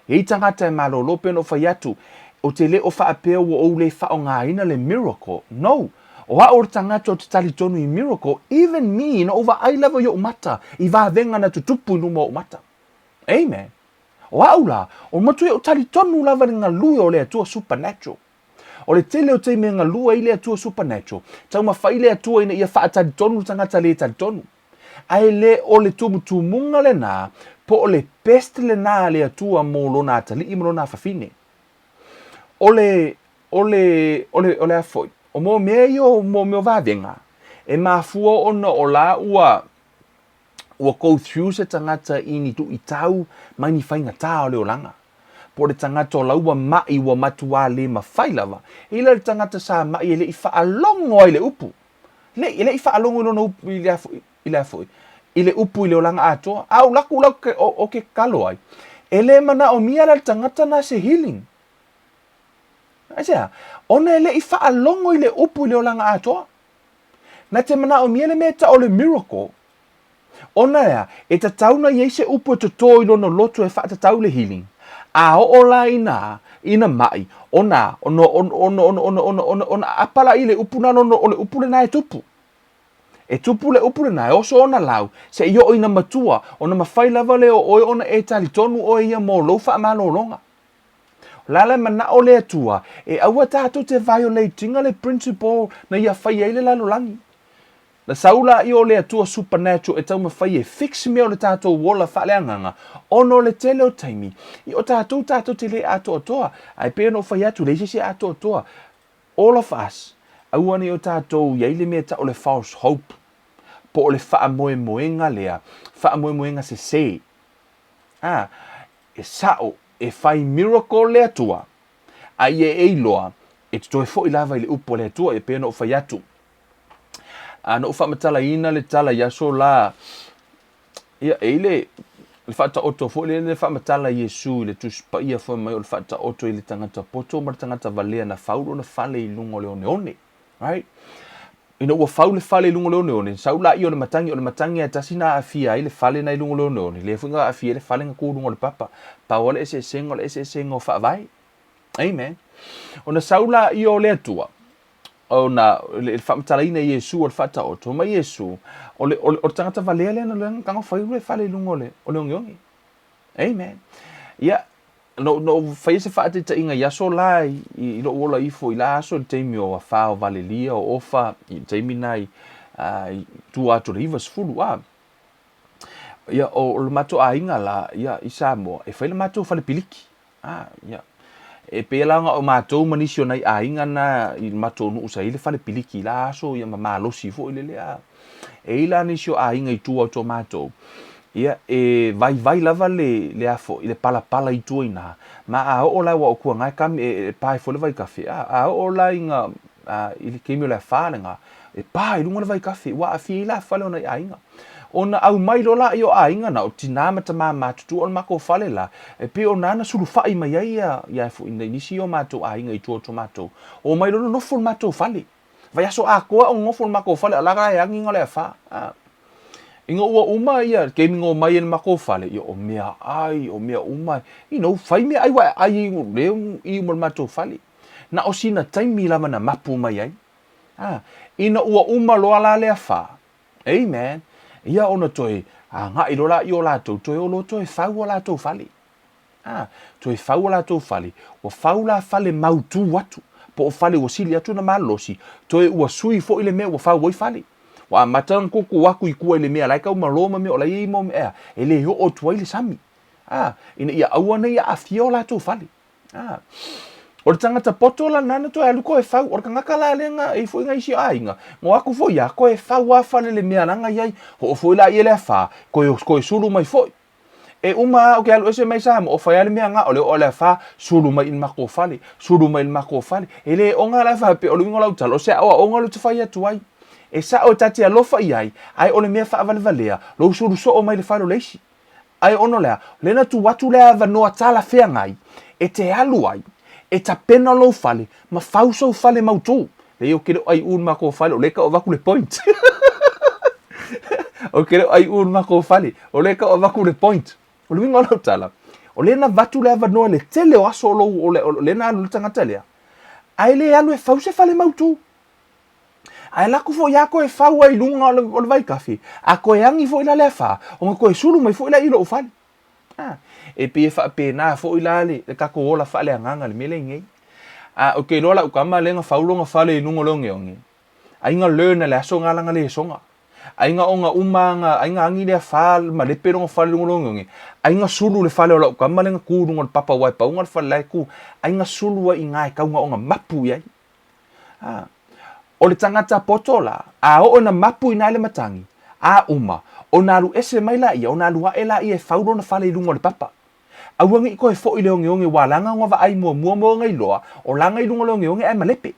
B: E i tagata e malōlō pei ona ou fai atu, ou te le o faapea ua ou le faaaogaina le miracle. No! O au o le tagata ou te talitonu i miracle, even me, na ou vaai lava i ou mata, i vavega na tutupu i luma o ou mata. Amen. O au la, o matua ou talitonu lava i le galue o le Atua supernatural. O le tele o taimi e galue ai le Atua supernatural, taumafai le Atua ina ia faatalitonu le tagata le talitonu. Ae le o le tumutumuga lenā, po o le best lenā a le Atua mo lona atalii ma lona afafine. O le, o le, o le, o le a foi, o mo mea ia o mo mea o vavega, e mafua ona o la ua, ua go through se tagata i ni luitau mai ni faigata o le olaga. Po o le tagata o la ua maʻi ua matuā le mafai lava. E i la le tagata sa maʻi e le i faalogo ai i le upu. Le, e le i faalogo i lona upu i le a foi, i le a foi, i le upu i le olaga atoa. A o laku lau ke, o, o ke kalo ai, e le manaomia la le tagata na se healing. Aisea? Ona e le i faalogo i le upu i le olaga atoa. Na te manaomia le mea e tau o le miracle, Ona ea, e tatau na i ai se upu e totō i lona loto e faatatau le healing. A oo la ina, ina maʻi, ona, ona, ona, ona, ona, ona, ona, ona, ona aapa la i le upu na lona, o le upu lenā e tupu. E tupu le upu lenā, e oso ona lau, seia oo ina matua, ona mafai lava lea o oe ona e talitonu oe ia mo lou faamalologa. O le a le manao le Atua, e aua tatou te violate ina le principle na ia fai ai le lalolagi. Na sau laia o le Atua supernatural e taumafai e fix mea o le tatou ola faaleagaga ona o le tele o taimi i o tatou tatou te le atoatoa. Ae pei ona ou fai atu, leai se isi e atoatoa. All of us, aua ne i o tatou i ai le mea e tau o le false hope. po o le faamoemoega lea, faamoemoega sesē. A, e sa'o, e fai miracle le Atua, a ia e iloa, e te toe fo'i lava i le upu a le Atua, e pei ona ou fai atu. A na ou faamatalaina le tala i aso la, ia, e i le, le faataoto foi lea le faamatala Iesu i le Tusi Paia fai mai o le faataoto i le tagata poto ma le tagata valea na fau lona fale i luga o le oneone. Right? Ina ua fau le fale i luga o le oneone, sau laia o le matagi, o le matagi lava e tasi na aafia ai le fale na i luga o le oneone, lea foi na aafia ai le fale na tu i luga o le papa. Pau lava le eseesega o le eseesega o faavae. Amen. Ona sau laia o le Atua, ona le faamatalaina e Iesu o le faataoto mai Iesu, o le, o le, o le tagata valea lea na tago fai le fale i luga o le, o le ogeoge. Amen. Ia, na ou faia se faataitaiga i aso la i, i lou ola ifo i la aso i le taimi o afa o Valelia o Ofa i le taimi na i, i tua atu o le 90 a. Ia, o, o le matou aiga la, ia, i Samoa, e fai le matou fale piliki. A, ia. E pei la ona o matou ma nisi o nai aiga na i le matou nuu sa i ai le fale piliki i la aso ia ma malosi foi lele a. E i ai la nisi o aiga i tua atu o matou, ia e vaivai lava le le a foi le palapala i tua i ina, ma a oo la aua o tua na e kami e pa ai foi le vaikafe, a, a oo la ina i le taimi o le afa lena, e pa i luga le vaikafe ua aafia ai la fale o nai aiga. Ona aumai loa laia o aiga na, o tina ma tama matutua o le matou fale la, e pei o na na sulufai mai ai ia, ia foi nai nisi o matou aiga i tua atu o matou. Omai loa nonofo i le matou fale. Vaiaso atoa o nonofo i le matou fale, a o la e agi na o le afa. A. Ina ua uma ia taimi na omai ai i le matou fale, ia o meaai, o mea uma, you know, fai meaai ua e ai ai lea i uma o le matou fale. Na o sina taimi lava na mapu mai ai. A. Ina ua uma loa la le afa, Amen. Ia ona toe agai loa laia o latou, toe o loa toe fau o latou fale. A, toe fau o latou fale, ua fau la fale mautū atu, po o fale ua sili atu ona malolosi, toe ua sui foi le mea ua fau ai fale. Ua amata ona tuutuu atu i tua i le mea la e tau malo ma mea o la e i ai mau mea, e le oo atu ai le sami. A, ina ia aua ne i aafia o latou fale. Ah. O le tagata poto la nana toe alu koe fau. O le tagata la lea na e foi na isi aiga. Ngo aku foi ia koe fau a fale le mea langa iai. Ho foi la ia le afa. Koe koe sulu mai foi. E uma a o ke alu ese mai sa mo o fai a le mea nga o le o le afa sulu mai i le matou fale. Sulu mai i le matou fale. E le onga la fa pe o le uiga o lau tala o se aoaoga lea ou te fai atu ai. E sao e ta te alofa i ai, ae o le mea faavalevalea, lou sulu soo mai le fale o le isi. Ae ona o le a? O lea na tuu atu le avanoa talafeagai e te alu ai, e tapena lou fale ma fau sou fale mautū. Leai ou te le o aiu i le matou fale, o lea e tau avatu le point. Ou te le o aiu i le matou fale, o lea e tau avatu le point. O le uiga o lau tala, o lea na avatu le avanoa i le tele o aso o lou, o lea na alu ai le tagata lea, ae le alu e fau se fale mautū. Ae lako foi a koe fau ai i luga o le vaikafe, a koe agi foi la le afa, ona koe sulu mai foi lea i lou fale. A, e pei e faapena foi la le, le tatou ola faaleagaga i le mea lea i nei. A, ou te iloa lau tama lea na fau lona fale i luga o le ogeoge, ai na learn e le aso na lana lesoga. Ai na ona uma na, ai na agi le afa ma lepe lona fale i luga o le ogeoge, ai na sulu le fale o lau tama lea na tu i luga o le papa aua e pau na le fale la e tu, ai na sulu ai i ina e tau na ona mapu i ai. A, o le tagata poto la, a oo ina mapu i ina i le matagi, a uma, ona alu ese mai laia, ona alu aʻe laia e fau lona fale i luga o le papa. Aua ne i toe foʻi i le ogeoge ua laga ona vaai muamua ma ona iloa, o laga i luga o le ogeoge ae malepe.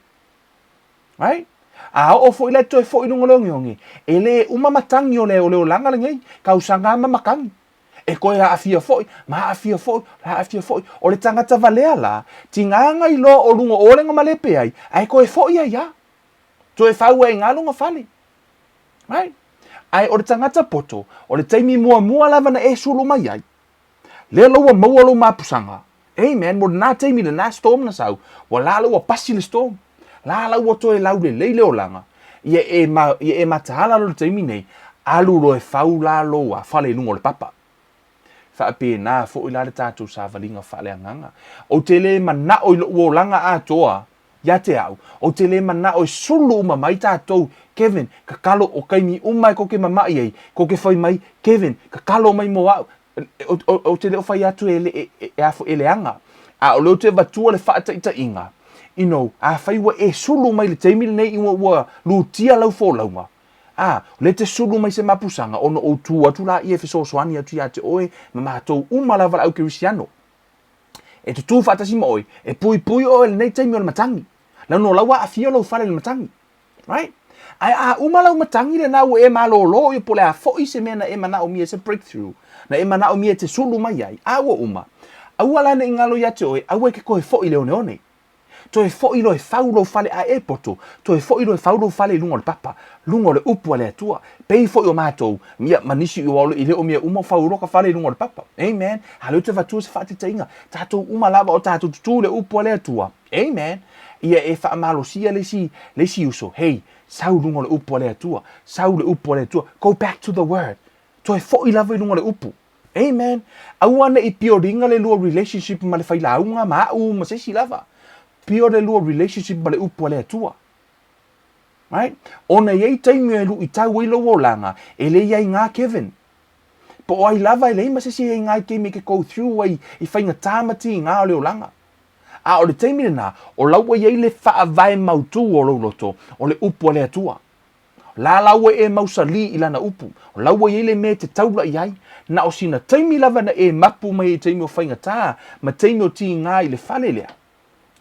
B: Right? A oo foi la e toe foʻi i luga o le ogeoge, e le uma matagi o le, o le olaga lenei, tausaga ma matagi. E toe aafia foi, ma aafia foi, aafia foi. O le tagata valea la, tiga na iloa o luga o le na malepe ai, ae toe foi ai a. Toe fau ai nga lona fale. Right? Ae o le tagata poto, o le taimi muamua lava na e sulu mai ai, lea la ua maua lou mapusaga. Amen. Mo lena taimi, lena storm na sau, ua la la ua pasi le storm. La la ua toe laulelei le olaga. Ia e, ma, ia e mataala loa le taimi nei, alu loa e fau la lou a fale i luga o le papa. Faapena foi la le tatou savaliga faaleagaga. Ou te le manao i lou olaga atoa ia te au, ou te le manao e sulu uma mai tatou, Kevin, tatalo o taimi uma e tou te mama'i ai, tou te fai mai, Kevin, tatalo mai mo au. Ou te le o fai atu e, e, e, e, e leaga, a o lea ou te avatua le faataitaiga, you know, afai ua e sulu mai i le taimi lenei ua, ua lutia lau folauga, A, o lea e te sulu mai se mapusaga, ona ou tu atu laia e fesoasoani atu ia te oe ma matou uma lava le au kerisiano. E tutū faatasi ma oe, e puipui oe i lenei taimi o le matagi. Lana o la ua aafia lou fale i le matagi. Right? Ae a uma lau matagi lena ua e malōlō ia po o le a foi se mea na e manaomia se breakthrough, na e manaomia e te sulu mai ai, a ua uma, aua la ne i galo ia te oe, aua e ke toe foi i le oneone. Toe foi loa e fau lou fale a e poto, toe foi loa e fau lou fale i luga o le papa, luga o le upu a le Atua. Pei foi o matou, ia, ma nisi aua e le o mea uma o fau loa ka fale i luga o le papa. Amen. A lea ou te avatua se faataitaiga, tatou uma lava o tatou tutū i le upu a le Atua. Amen. Ia e faamalosia le isi, le isi uso, hey, sau i luga o le upu a le Atua, sau le upu a le Atua, go back to the word. Toe foi lava i luga o le upu. Amen. Aua ne i pioriga le lua relationship ma le failauga ma au ma se isi lava. Pio le lua relationship ma le upu a le Atua. Right? Ona e i ai taimi e luitau ai lou olaga, e le i ai ngā Kevin. Po o ai lava e leai ma se isi e i ai ngā i taimi e ke go through ai i faigata ma tigā o le olaga. A o le taimi lena, o la ua i ai le faavae mautū o lou loto, o le upu a le Atua. La la ua e mausalī i lana upu, o la ua i ai le mea e te taula i ai. Na o sina taimi lava na e mapu mai ai i taimi o faigata ma taimi o tigā i le fale lea.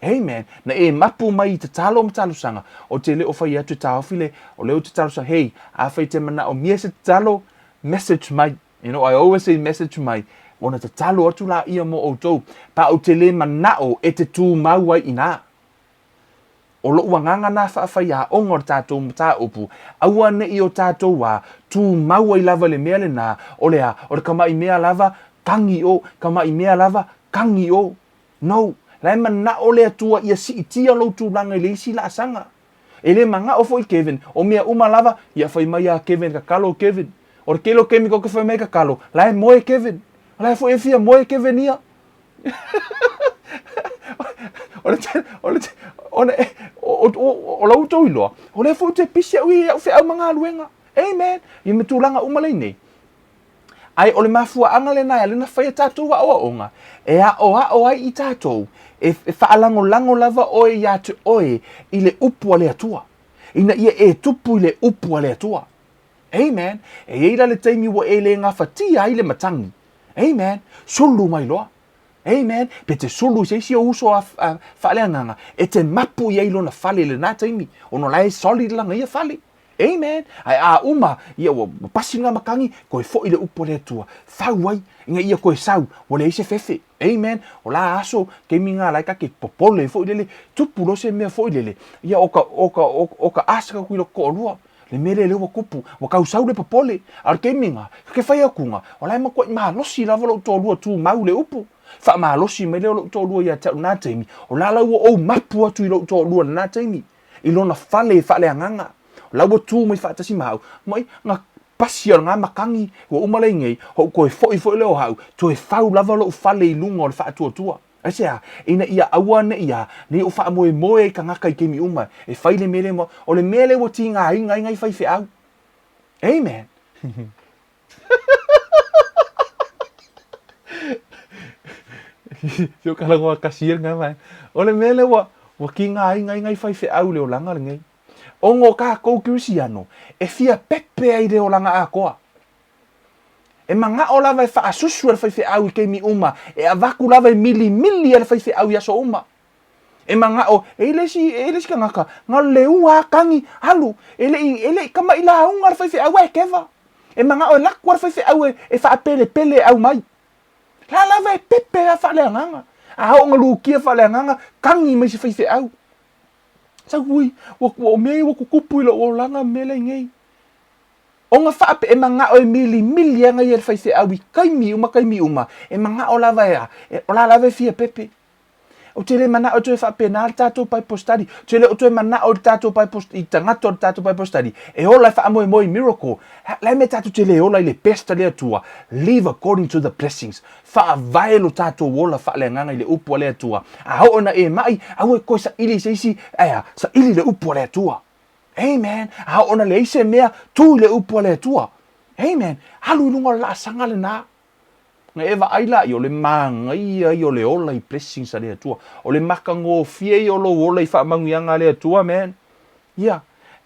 B: Amen. Na e mapu mai i tatalo ma talosaga, ou te le o fai atu e taofi le, o lea ou te talosaga, hey, afai e te manaomia se tatalo, message mai. You know, I always say message mai, ona tatalo atu laia mo outou, pa ou te le manao e te tumau ai inā. O loʻu agaga nā faafaiaoga o le tatou mataupu, aua neʻi o tatou a tumau ai lava i le mea lenā, o le a, o le kamaʻi mea lava, kagi o, kamaʻi mea lava, kagi o. No, la e manaʻo le Atua ia siitia lou tulaga i le isi laasaga. E le manao foi Kevin, o mea uma lava, ia fai mai a Kevin, kakalo Kevin. O le kelo kemi ko ke fai mai kakalo, la e moe Kevin. La e foi e fia moe Kevin ia. O le o le o le o o o la outou iloa, o lea foi ou te pisi au i au feau ma galuega. Amen. Ia ma tulaga uma leinei. Ae o le mafuaaga lena e ala ai ona fai a tatou aoaoga, e aoao ai i tatou, e, e faalagolago lava oe iā te oe i le upu a le Atua, ina ia e tupu i le upu a le Atua. Amen. E i ai la le taimi ua e le gafatia ai le matagi. Amen. Sulu mai loa. Amen. Pe te sulu i se isi o uso a, a faaleagaga, e te mapu i ai lona fale i lena taimi, ona o la e solid lana ia fale. Amen. Ae a uma, ia ua pasi ngā matangi, koe foi le upu a le Atua. Fau ai, ina ia koe sau, ua leai se fefe. Amen. O la aso, keimi ngā lai kake popole foi lele, tupu lo se mea foi lele. Ia o ka, o ka, o, o ka asa ka kui lo koʻolua. Le mea lea lea ua kupu, ua kau sau le popole. A o le keimi ngā, ke whai akunga, o la e makuaʻi malosi lava loʻu toalua tumau le upu. Faamalosi mai lea o loʻu toalua ia te au lena taimi, o la la ua ou mapu atu i loʻu toalua lena taimi. I lona fale faaleagaga. O la ua tu mai faatasi ma au, mai nga pasi o nga matangi ua uma lei nei, hoʻu toe foi foi lea o hau, toe fau lava loʻu fale i luga o le faatuatua. Aisea? Ina ia aua neʻi a, nei o faamoemoe ai tagata i taimi uma e fai le mea lea ma, o le mea lea ua tigaina ai nai faifeau. Amen. Se o kalagoa kasi e ngā mai. O le mea lea ua, ua tigaina ai nai faifeau i le olaga lenei. Ona o kākou Kerisiano, e fia pepe ai le olaga atoa. E manao lava e faasusu e le faifeau i taimi uma, e avatu lava e milimili e le faifeau i aso uma. E manao, e i le isi, e i le isi tagata, na o le ua kagi, alu, e le i, e le i kamaʻi lauga le faifeau ae keva. E manao e lako le faifeau e, e faapelepele e aumai. La lava e pepe a faaleagaga. A oo ina lukia faaleagaga, kagi mai se faifeau. Sau ui, ua, ua, o mea ia ua tutupu i lou olaga mea lea nei. Ona faape e manao e milimili ana ia le faifeau i taimi uma taimi uma, e manao lava e a, e, o la lava e fia pepe. Ou te le manao e toe faapena le tatou Bible study. Ou te le o toe manao i le tatou Bible, i tagata o le tatou Bible study e ola e faamoemoe i miracle. La e mea tatou te le ola i le best a le Atua. Live according to the blessings. Faavae lo tatou ola faaleagaga i le upu a le Atua. A oo ina e maʻi, aua e toe saili i se isi, ae a, saili i le upu a le Atua. Amen. A oo ina leai se mea, tu i le upu a le Atua. Amen. Alu i luga o le laasaga lena. Na e vaai la ia, o le manaia ia o le ola i blessings a le Atua. O le matagofie ia o lou ola i faamanuiaga a le Atua, man. Ia.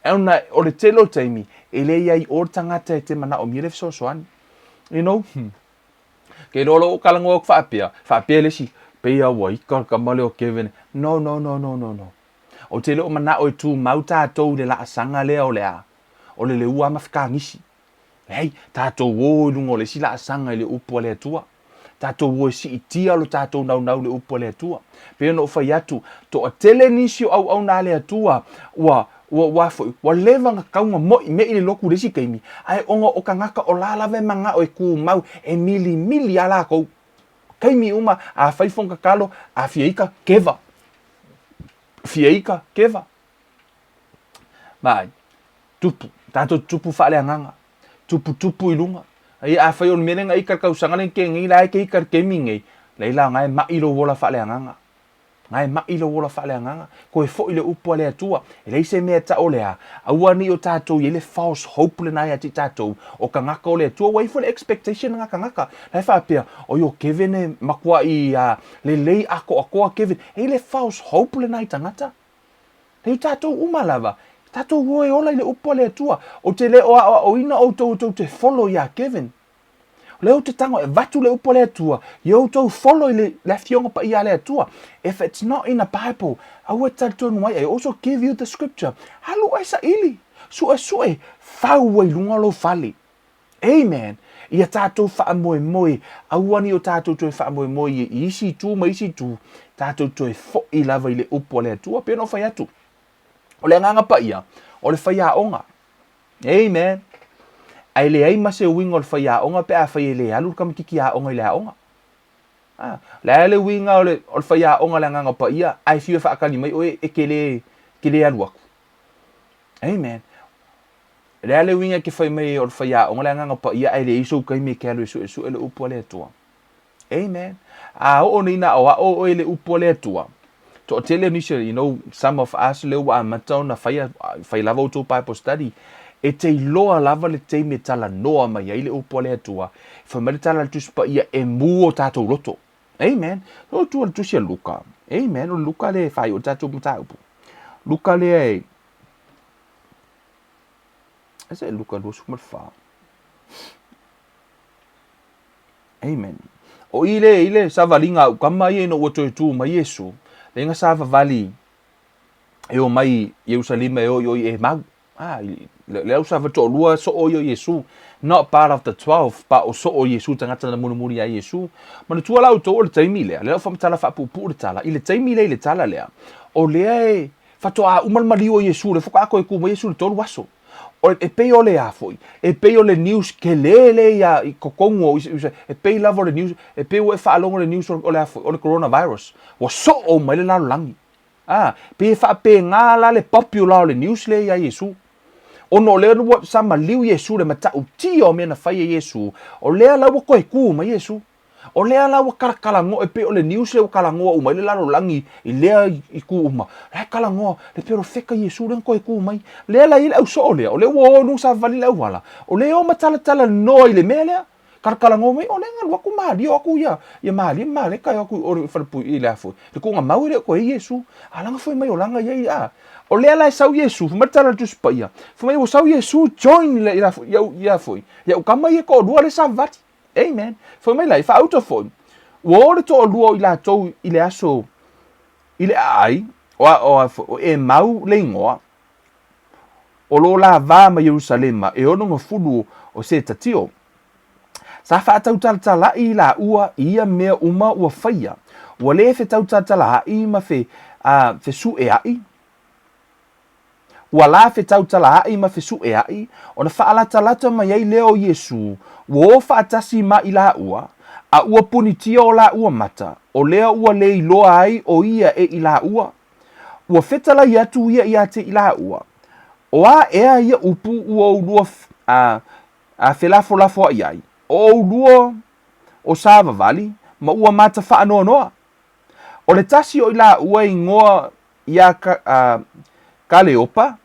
B: Ona o le tele o taimi, e le i ai o le tagata e te manaomia le fesoasoani. You know? Ke iloa loa ua talanoa atu faapea, faapea le isi, pei lava ua ika le tama lea o Kevin. No, no, no, no, no, no. Ou te le o manao e tumau tatou i le laasaga lea o le a? O le leua ma fekagisi. Leai, tatou o i luga o le isi laasaga i le upu a le Atua. Tatou o e siitia lo tatou naunau i le upu a le Atua. Pei ona ou fai atu, toatele nisi o auauna a le Atua ua ua ua foi, ua leva ona tau ona moi mei le lotu i le isi taimi, ae ona o tagata o la lava e manao e tumau, e milimili lava latou. Taimi uma, a fai fono tatalo, a fia ita, keva. Fia ita, keva. Vaai, tupu, tatou tupu faaleagaga, tuputupu i luga. Ai afai o le mea lea na ita i le tausaga lea na tea nei, la e te ita i le taimi lenei, leai la, na e mai lou ola faaleagaga. Na e mai lou ola faaleagaga. Toe foi le upu a le Atua. E leai se mea e tau o le a. Aua ne i o tatou i ai le false hope lena ia te i tatou, o tagata o le Atua. Ua i ai foi le expectation a tagata. La e faapea, oi o Kevin e matuai lelei atoatoa Kevin. E i ai le false hope lena i tagata. Lei tatou uma lava, tatou o e ola i le upu a le Atua. Ou te le o aoaoina outou tou te follow iā Kevin. O lea ou te tago e avatu le upu a le Atua, ia outou follow i le, le Afioga Paia a le Atua. If it's not in the Bible, aua e talitonu ai. I also give you the scripture. Alu oe saili, suesue, fau ai luga o lou fale. Amen. Ia tatou faamoemoe, aua ne i o tatou toe faamoemoe i isi itu ma isi itu, tatou toe foi lava i le upu a le Atua. Pei ona ou fai atu, o le Agaga Paia, o le faiaoga. Amen. Ae leai ma se uiga o le faiaoga pe afai e le alu le tamaititi aoga i le aoga. Ah, le a le uiga o le, o le faiaoga le Agaga Paia, ae fiu e faatali mai oe e te le, te le alu atu. Amen. O le a le uiga e te fai mai o le faiaoga le Agaga Paia ae leai sou taimi e te alu e suesue le upu a le Atua. Amen. A oo nei na aoao oe i le upu a le Atua, toatele o nisi, you know, some of us lea ua amata ona faia, fai lava outou Bible study, e te iloa lava le taimi e talanoa mai ai le upu a le Atua, fai mai le tala a le Tusi Paia e mu o tatou loto. Amen. O tua le tusi a Luka. Amen. O Luka le whai o tatou mataupu. Luka lea e Is it Luka 24? Amen. O i le, i le savaliga a ukama ia ina ua toe tu mai Iesu, le na savavali e o mai Ierusalima e o i o i Emau. Ah, le, le au sava toalua soo ia o Iesu. Not part of the 12, pa o soo Iesu tagata na mulimuli ia Iesu. Manatua la outou o le taimi lea, lea o faamatala faapuupuu le tala, i le taimi lea i le tala lea, o lea e faatoa uma le maliu o Iesu, lea faatoa toe tu mai Iesu i le tolu aso. O, e pei o le a foi, e pei o le news tele lea ia i totonu o Israel, e pei lava o le news, e pei ua e faalogo i le news o le a foi, o le coronavirus, ua soo mai le lalolagi. A, pei e faapena la le popular o le news lea ia Iesu. Ona o lea ua sa maliu Iesu le matautia o mea na fai e Iesu, o lea la ua toe tu mai Iesu. O lea la ua talatalanoa, e pei o le news lea ua talanoa uma ai le lalolagi i lea itu uma. La e talanoa, le perofeta Iesu lea na toe tu mai. Lea la e i ai le au soo lea, o lea ua o i luga savavali le auala, o lea e o ma talatalanoa i le mea lea. Talatalanoa mai, o lea na alu atu Malia, o atu ia, ia Malia ma Maleta e o atu i o i le falepui, i le a foi, le tuugamau e le o toe i ai Iesu. A laga foi mai o laga i ai, a. O lea la e sau Iesu, fai mai le tala a le Tusi Paia, fai mai ua sau Iesu join i le, i le a foi, i a foi, i au tama ia e toalua lea e savavali. Amen. Fai mai la, e faauta foi, ua o le toalua o i latou i le aso i le aai, o, o, o Emau le igoa, o lo la va ma Ierusalema e 60 o Setatio. Sa faatautalatalai laua i ia mea uma ua faia, ua le fetautatalaai ma fe, a, fesueai, Ua la fetautalaai ma fesueai, ona faalatalata mai ai lea o Iesū, ua o faatasi ma i laua, a ua punitia o laua mata, o lea ua le iloa ai o ia e i laua. Ua fetalai atu ia iā te i laua, O a ea ia upu ua oulua a, a felafolafoaʻi ai, o oulua o savavali, ma ua mata faanoanoa? O le tasi o i laua e igoa iā Kaleopa,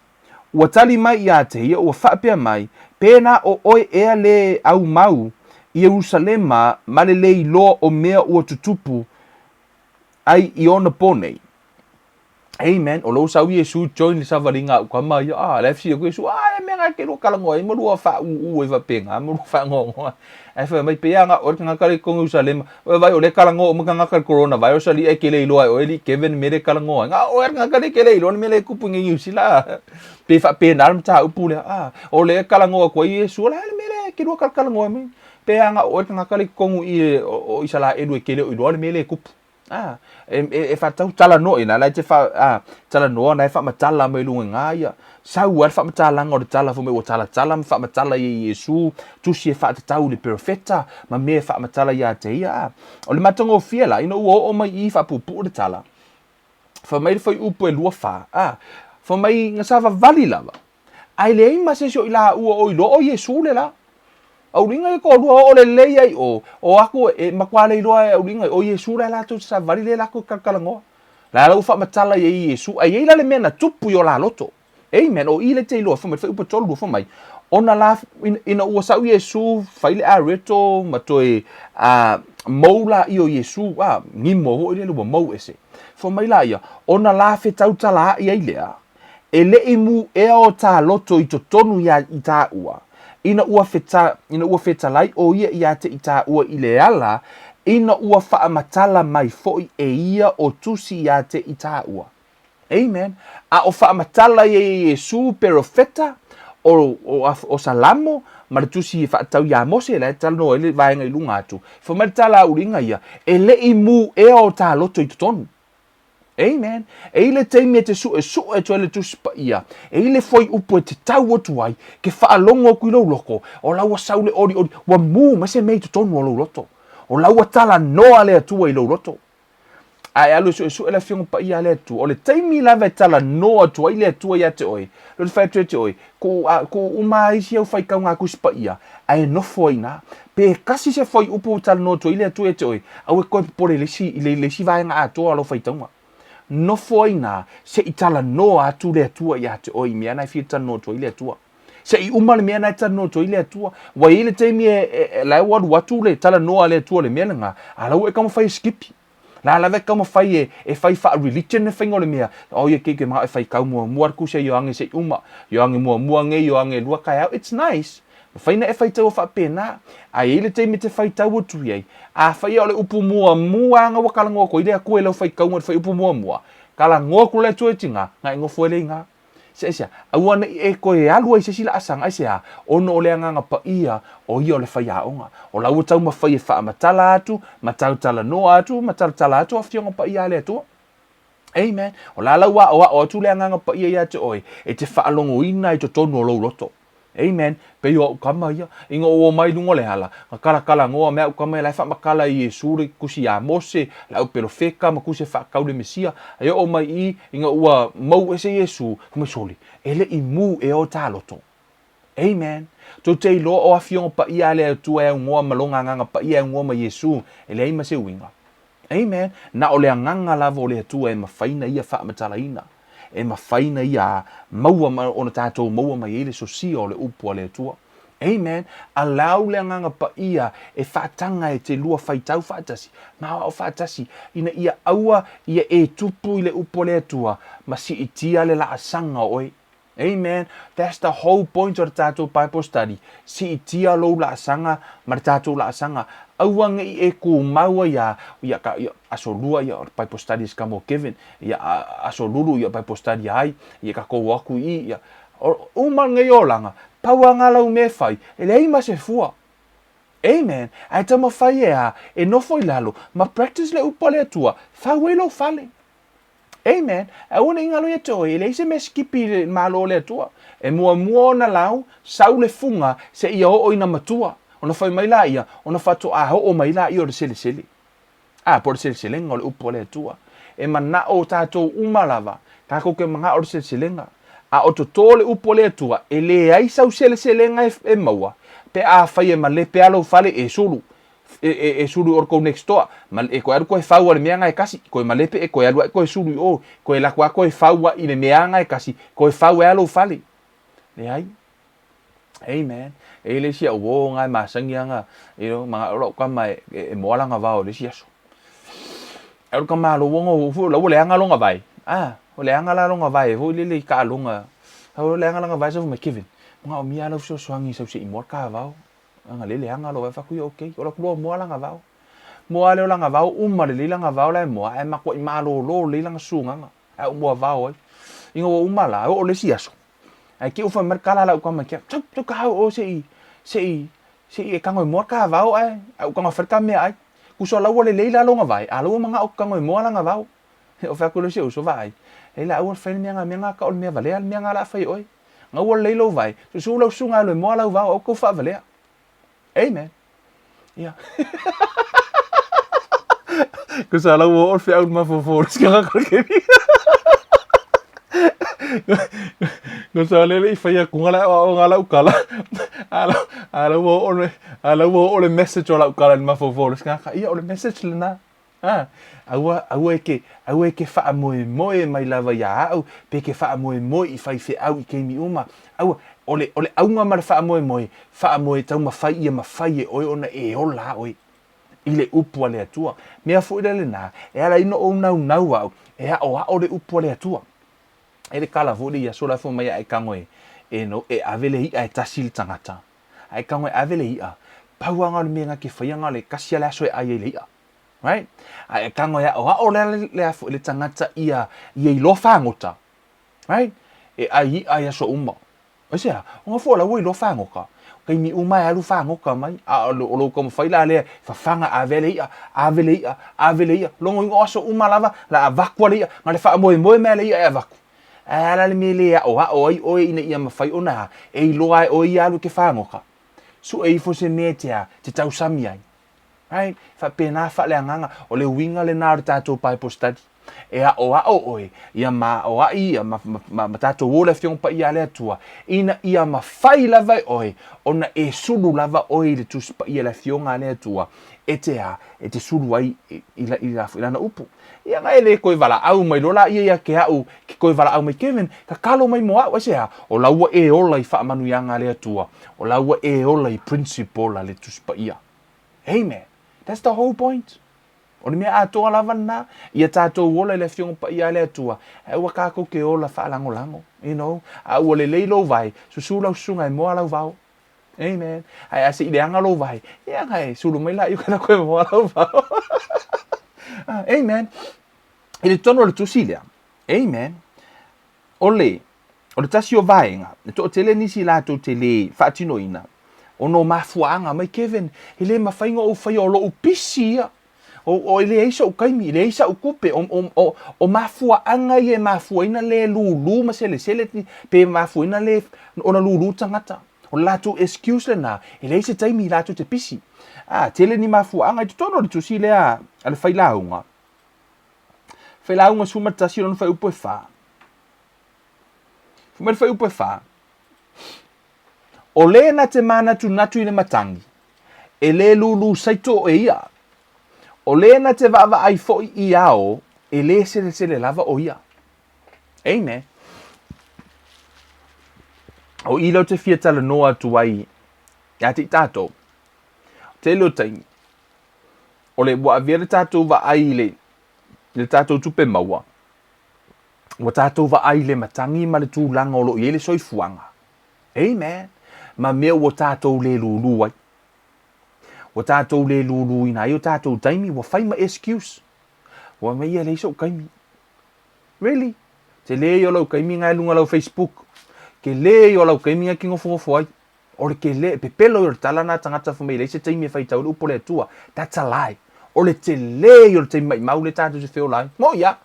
B: ua tali mai iā te ia, ua faapea mai, Pēnā o oe ea le aumau i Ierusalema ma le le iloa o mea ua tutupu ai i ona pō nei. Amen. O lou sau Iesu join le savaliga a ou kama ia. Ah, la e fesili aku Iesu, ah, e mea nga ke lua kalagoa ai ma lua faaūū ai faapena ma lua faagoagoa. Ae fai mai, pei lava na oe le tagata le i totonu o Ierusalema. Ua e vaai o lea e kalagoa uma tagata i le coronavirus alii ae e te le iloa e oe alii Kevin le mea lea e kalagoa ai. Na o oe lava le tagata lea e te le iloa le mea lea e tupu i inei i Niu Sila. Pei e faapena le mataupu lea. Ah, o lea e kalagoa atu ai Iesu, o le a le mea lea e te lua kalagoa mai? Pei lava na o oe le tagata lea i totonu i i o Isalaelu e te le o iloa le mea lea e tupu. A, e, e, e faatatau talanoa ina la e te fa, a, talanoa na e faamatala mai luga i ngā ia. Sau ai le faamatalaga o le tala fai mai ua talatala ma faamatala ia Iesu, tusi e faatatau i le perofeta, ma mea e faamatala ia te ia. A, o le matagofie la, ina ua oo mai i i faapuupuu le tala, fai mai le fuaiupu e 24, a, fai mai na savavali lava, Ae leai ma se isi o i laua o iloa o Iesu le la. Auliga ia toalua oo lelei ai o, o atu e matua le iloa e auliga o Iesu la latou te savali le latou talatalanoa. La la ua faamatala i ai Iesu, ae i ai la le mea na tupu i o la loto. Amen, o i le te iloa, fai mai le fuaiupu e 32, fai mai, ona la, ina ua sau Iesu, fai le areto ma toe a, mou la i o Iesu, a, gimo foi lele ua mou ese. Fai mai la ia, ona la fetautalaai ai lea, E le i mū ea o tā loto i totonu iā i tāua, ina ua feta, ina ua fetalai ʻo ia iā te i tāua i le ala, ina ua faamatala mai foʻi e ia o tusi iā te i tāua. Amen. A o faamatala ia e Iesū perofeta, o, o, o Salamo, ma le tusi e faatatau iā Mose, la e talanoa ai le vaega i luga atu. Fai mai le tala a uliga ia, e le i mū ea o tā loto i totonu. Amen. E i le taimi e te suʻesuʻe atu ai le Tusi Paia, e i le fuaiupu e te tau atu ai, ke faalogo aku i lou loko, o la ua sau le olioli, ua mū mai se mea i totonu o lou loto. O la ua talanoa le Atua i lou loto. A e alu e suʻesuʻe le Afioga Paia a le Atua, o le taimi lava e talanoa atu ai le Atua ia te oe, lea te fai atu ia te oe, Kuu, a, kuu uma ai isi au faitauga a Tusi Paia, ae e nofo ai ina. Pe kasi se fuaiupu ua talanoa atu ai le Atua ia te oe, aua e toe popole i le isi, i le, le isi vaega atoa o lau faitauga. Nofo ai ina, se i talanoa atu le Atua ia te oe i mea na e fia talanoa atu ai le Atua. Se i uma le mea na e talanoa atu ai le Atua. Ua i ai le taimi e, e, e, la e ua alu atu le talanoa a le Atua i le mea lena, a la ua e taumafai e sikipi. La lava e taumafai e, e fai faa-religion le faiga o le mea, oh ia keiki e manao e faitau muamua le tusi a Ioane se i uma, Ioane muamua nei, Ioane lua taeao, it's nice, mafai ona e faitaua faapena, ae i ai le taimi e te faitau atu i ai, afai o le upu muamua lava ua talanoa atu ai le Atua i lau faitauga i le fuaiupu muamua, talanoa atu le Atua i tina, na e nofo ai lea i ina. Se aisea? Aua ne i e toe alu ai i se isi laasaga, aisea? Ona o le Agaga Paia, o ia o le faiaoga. O la ua taumafai e faamatala atu, ma talatalanoa atu, ma talatala atu Afioga Paia a le Atua. Amen. O la la ua aoao atu le Agaga Paia ia te oe, e te faalogoina i totonu o lou loto. Amen. Pei o au kama ia, ina ua omai i luga o le ala, na kalakalanoa mai au kama ia la e faamatala e Iesu le tusi iā Mose, le au pelofeka ma tusi e faatatau le Mesia. E oo mai i, ina ua mau ese Iesu, fai mai, Sole, e le i mū ea o tā loto. Amen. Tou te iloa o Afioga Paia a le Atua e aunoa ma Lona Agaga Paia e aunoa ma Iesu, e leai ma se uiga. Amen. Na o le Agaga lava o le Atua e mafai na Ia faamatalaina. E mafai na Ia maua ma ona tatou maua mai ai le sosia o le upu a le Atua. Amen. Allow le Agaga Paia e faataga e te lua faitau faatasi, ma aoao faatasi, ina ia aua ia e tupu i le upu a le Atua ma siitia le laasaga o oe. Amen. That's the whole point o le tatou Bible study. Siitia lou laasaga ma le tatou laasaga. Aua ne i e tumau ai a, ia, ka, ia, aso lua ia, o le Bible study se kama o Kevin, ia, a, aso lulu ia Bible study ai, ia tatou o atu i i, ia. O, uma lenei olaga, pau lava na lau mea e fai, e leai ma se fua. Amen. Ae taumafai e a, e nofo i lalo, ma practice le upu a le Atua, fau ai lou fale. Amen. Aua ne i galo ia te oe, e leai se mea sikipi i le Malo o le Atua. E muamua ona lau, sau le fuga, seia oo ina matua. Ona fai mai laia, ona faatoa oo mai laia o le selesele. A, po o le seleselega o le upu a le Atua. E manao tatou uma lava, tatou te manao le seleselega. A o totō le upu a le Atua, e leai sau seleselega e maua, pe afai e malepe lava lou fale, e sulu. E, e, e sulu i o kou next door, ma, e koe alu koe fau a le mea nga e kasi, koe malepe e koe alu ae koe sulu i o, koe lako a koe fau a i le mea nga e kasi, koe fau e a lou fale. Leai. Amen. E le isi au o nga e masangi anga, you know, ma ora o kama e, e, e moa langa vao le isi aso. E ora kama lo wongo fu la ua leanga longa vai. Ah, O leaga la lona vae foi lele i taaloga, o leaga lana vae sa fai mai, Kevin, manaomia lava lau fesoasoani e sau se i moa le ta vao. Leaga lea e leaga lou vae. Fai atu ia, okay. Ou alu atu loa moa lana vao. Moa lea o lana vao, uma lelei lana vao la e moa, ae matuai malolo lelei lana susugaga. Ae ou moa vao ai. Ina ua uma la, oo i le isi aso, ae te i ua fai mai le tala a lau tama ia te au, Sau, sau ta o oe se i, se i, se i e tago e moa le ta vao ae, ae ou tago e fai le ta meaai. Tusa o la ua lelei la lona vae, a o la ua manao ou te tago e moa lana vao. Ou fai atu lea i si ou uso, Vaai, e la aua le fai le mea lena, mea lena tau o le mea valea le mea lena o le a fai e oe. Na ua lelei lou vae, susu lau susuga e alu e moa lau vao, aua tou faavalea. Amen. Ia. Tusa la ua oo le feau i le mafaufau o le isi tagata o le kemi. Tusa le le i fai atu la aoaoga a lau tala. A la a la ua oo le a la ua oo le message o lau tala i le mafaufau o le isi tagata. Ia o le message lena. A, aua, aua e te, aua e te faamoemoe mai lava iā au, pe te faamoemoe i faifeau i taimi uma. Aua, o le, o le auga ma le faamoemoe, faamoe taumafai ia mafai e oe ona e ola a oe i le upu a le Atua. Mea foi lea lena, e ala ai ona ou naunau au e aʻoaʻo le upu a le Atua. E le kala foi lea i aso la e fai mai ae tago e, e, no, e ave le iʻa e tasi i le tagata. Ae tago e ave le iʻa, pau lava na o le mea na te faia na o le tasi lava le aso e ʻai ai le iʻa. Right? A e tago e aʻoaʻo le, le, le, le tagata ia, ia iloa fagota. Right? E ʻai iʻa i aso uma. Aisea? Ona foi o la ua iloa fagota. Taimi uma e alu fagota mai, a o lou taumafai la lea, fafaga ave le iʻa, ave le iʻa, ave le iʻa. Lona uiga o aso uma lava, la avatu a le iʻa, na le faamoemoe mai a le iʻa e avatu. Ae a la le mea e le aʻoaʻo ai ʻoe ina ia mafai ona e iloa ai ʻoe ia alu e ke fagota? Sue ifo se mea e te a, te tausami ai. Right? Faapena faaleagaga. O le uiga lena o le tatou Bible study. E aʻoaʻo ʻoe ia maʻoaʻi ia ma, ma, ma, ma tatou o le Afioga Paia a le Atua, ina ia mafai lava e ʻoe ona e sulu lava ʻoe i le Tusi Paia le Afioga a le Atua, e te a, e te sulu ai i, i, i, i, i lana upu. Ia na e le toe valaau mai loa laia ia te a'u, ke toe valaau mai Kevin, tatalo mai mo a'u, aisea? O la ua e ola i faamanuiaga a le Atua, o la ua e ola i principle a le Tusi Paia. Amen. That's the whole point. O le mea atoa lava lena, ia tatou ola i le Afioga Paia a le Atua, ae aua tatou te ola faalagolago, you know, a ua lelei lou vae, susu lau susuga e moa lau vao. Amen. Ae a se i leaga lou vae, ia na e sulu mai laia kena koe moa lau vao. Amen. I le totonu o le tusi lea, amen, o le, o le tasi o vaega, e toatele nisi latou te le faatinoina, ona o mafuaaga mai, Kevin, e le mafai ona ou faia o lou pisi ia. O, o, e leai so'u taimi, e leai sa'u tupe, o, o, o, o mafuaaga ia e mafuaina le lūlū ma selesele, pe mafuaina le ona lūlū tagata. O le latou excuse lena, e leai se taimi latou te pisi. A, tele ni mafuaaga i totonu o le tusi lea a le Failauga. Failauga 11 lona fuaiupu e 4. Fai mai le fuaiupu e 4. O le na te manatunatu i le matagi, e le lūlū saito e ia. O le na te vaavaai foi i ao, e le selesele lava o ia. Amen. O i lea ou te fia talanoa atu ai ia te i tatou. Tele o taimi, o le ua avea le tatou vaai i le, i le tatou tupe maua, ua tatou vaai i le matagi ma le tulaga o lo o i ai le soifuaga. Amen. Ma mea ua tatou le lūlū ai. Ua tatou le lūlūina ai o tatou taimi, ua fai ma excuse. Ua mei ia leai so'u taimi. Really? Tele ia o lau taimi nga e luga lau Facebook. Tele ia o lau taimi nga e ki nofonofo ai. O le tele, pepelo ia o le tala na tagata fai mai leai se taimi e faitau ai le upu a le Atua. That's a lie. O le tele ia o le taimi maimau lea tatou te feola ai. Moʻi a.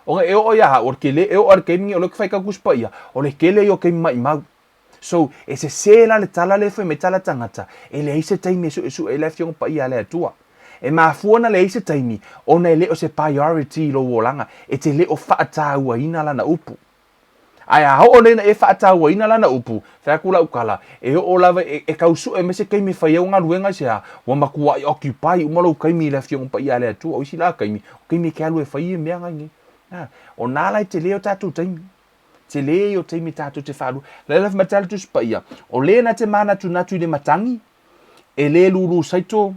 B: Ona e oo ia au, o le tele, e oo lava i le taimi lenei o lea ou te faitau Tusi Paia, o le tele ia o taimi maimau. So, e sese la le tala lea e fai mai tala tagata, e leai se taimi e suesue ai le Afioga Paia a le Atua. E mafua ona leai se taimi, ona e le o se priority i lou olaga, e te le o faatauaina lana upu. Ae a oo nei ina e faatauaina lana upu, fai atu lau tala, e oo lava e, e tau sue mai se taimi e fai ai au galuega i se a, ua matuai occupy uma lou taimi i le Afioga Paia a le Atua. O isi la taimi, o taimi e te alu e fai ia mea ngai nei. A, o nā la e tele o tatou taimi. Tele ia o taimi tatou te whaalua. Laila fai mai le Tusi Paia, o le na te mānatunatu i le matangi, e le lūlū saito,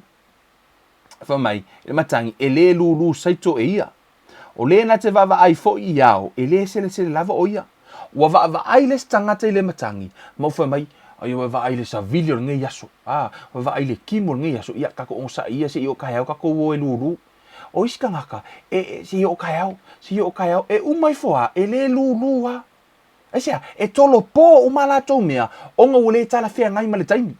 B: fai mai, i le matangi, e le lūlū saito e ia. O le na te vaavaai foi i ao, e lē selesele lava o ia. Ua vaavaai le isi tagata i le matagi, ma ua fai mai, Ai ua e vaai i le savili o lenei aso, a, ua e vaai i le timu o lenei aso, ia tatou onosai ia seia oo taeao tatou o e lūlū. O isi tagata, e, e, seia oo taeao, seia oo taeao, e uma ifo lava, e lē lūlū lava. Aisea? E tolopo uma a latou mea, ona ua le talafeagai ma le taimi.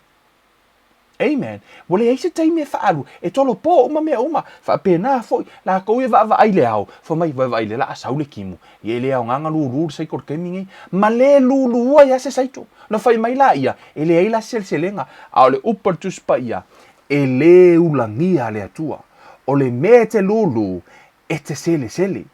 B: Amen. Ua leai se taimi e faaalu, e tolopo uma mea uma. Faapena foi, latou ia vaavaai i le ao, fai mai, vaavaai lea la a sau le timu, ia e le aoga na lulu le saito i le taimi nei. Ma le lulu ai lava se saito. Na fai mai laia, e leai la se seleselega, a o le upu a le Tusi Paia, e le ulagia le Atua. O le mea e te lulu, e te selesele.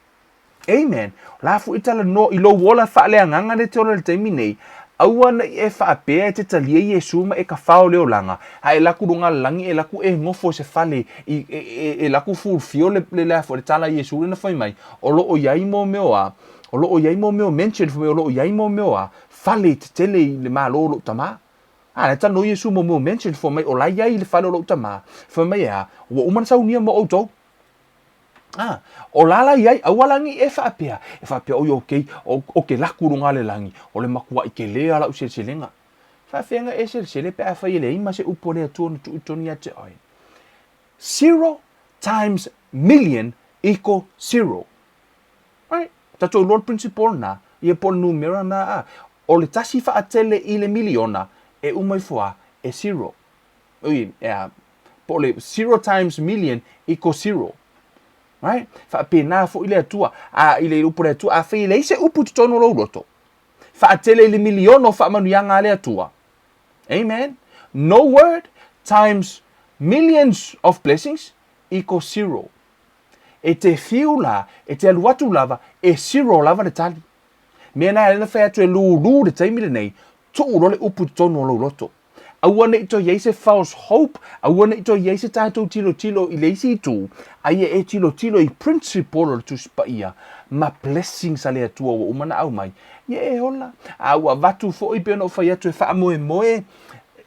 B: Amen. O la foi e talanoa i lou ola faaleagaga lea e te ola i le taimi nei, aua ne i e faapea e te talia Iesu ma e tafao i le olaga, a e alu atu i luga o le lagi e alu atu e nofo i se fale i, e, e, e alu atu fulfil le, le, le, le tala a Iesu lea na fai mai, o lo o i ai mo mea o a, o lo o i ai mo mea o mansion, fai mai o lo o i ai mo mea o a, fale tetele i le Malo o lou Tama. A, lea e talanoa Iesu mo mea o mansion, fai mai o la e i ai i le fale o lou Tama, fai mai e a, ua uma ona saunia mo outou. Ah, o la la i ai, aua la nei e faapea, e faapea, oi okay, o ke laku i luga o le lagi, o le matuaʻi telē a lau seleselega. Faafefea na e selesele pe afai e leai ma se upu a le Atua na tuu i totonu ia te oe? Zero times million equal zero. Right? Tatou iloa le principle lena, ia po o le numera lena, a. O le tasi faatele i le miliona, e uma ifo lava, e zero. Ui, ea, po o le zero times million equals zero. Right? Faapena foi le Atua. A i le upu a le Atua, afai e leai se upu i totonu o lou loto, faatele i le miliona o faamanuiaga a le Atua. Amen. No word times millions of blessings equals zero. E te fiu la, e te alu atu lava, e zero lava le tali. Mea na e na fai atu e lūlū le taimi lenei, tuu loa le upu i totonu o lou loto. Aua ne i toe i ai se false hope, aua ne i toe i ai se tatou tilotilo i le isi itu, a ia e tilotilo i principle o le Tusi Paia ma blessings a le Atua ua uma ona aumai, ia e ola. A ua avatu foi pei ona ou fai atu e faamoemoe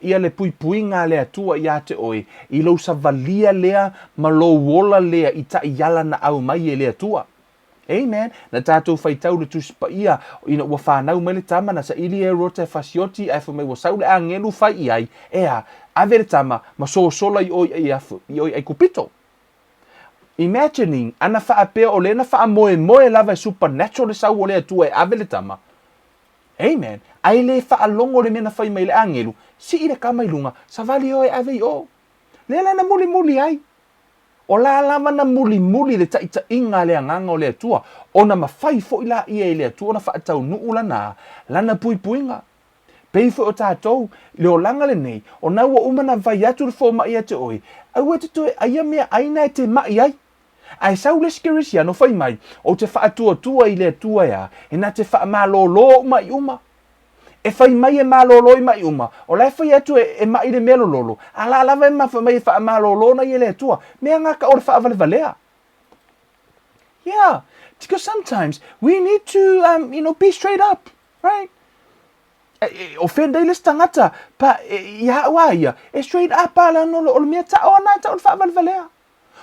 B: ia le puipuiga a le Atua iā te oe i lou savalia lea ma lou ola lea i taiala na aumai e le Atua. Amen. Na tatou faitau le Tusi Paia ina ua fanau mai le tama, na saili e Herota e fasioti, ae fai mai ua sau le agelu fai i ai, Ea, ave le tama, ma sosola i o i i Aikupito. Imagining, ana faapea o lea na faamoemoe lava e supernatural le sau o le Atua e ave le tama. Amen. Ae le faalogo le mea na fai mai le agelu, sii le tama i luga, savali oe e ave i o. Lea la na mulimuli ai. O la lava na mulimuli le taitaiga a le Agaga o le Atua, ona mafai foi laia e le Atua ona faataunuu lana, lana puipuiga. Pei foi o tatou, i le olaga lenei, ona ua uma na vai atu le fomai ia te oe, aua e te toe aia mea ai na e te maʻi ai. Ae sau le isi Kerisiano fai mai, Ou te faatuatua i le Atua e a, e na te faamalōlō ou maʻi uma. E fai mai e malōlō i maʻi uma, o la e fai atu e, e maʻi le mea lololo, a la lava e fai mai e faamalōlō na ia le Atua. Mea nga ka o le faavalevale'a. Yeah, because sometimes we need to, um, you know, be straight up, right? E, e, offend ai le isi tagata, pa, e, ia au a ia, e straight up a lana o le mea taʻo ana e taʻo le faavalevalea.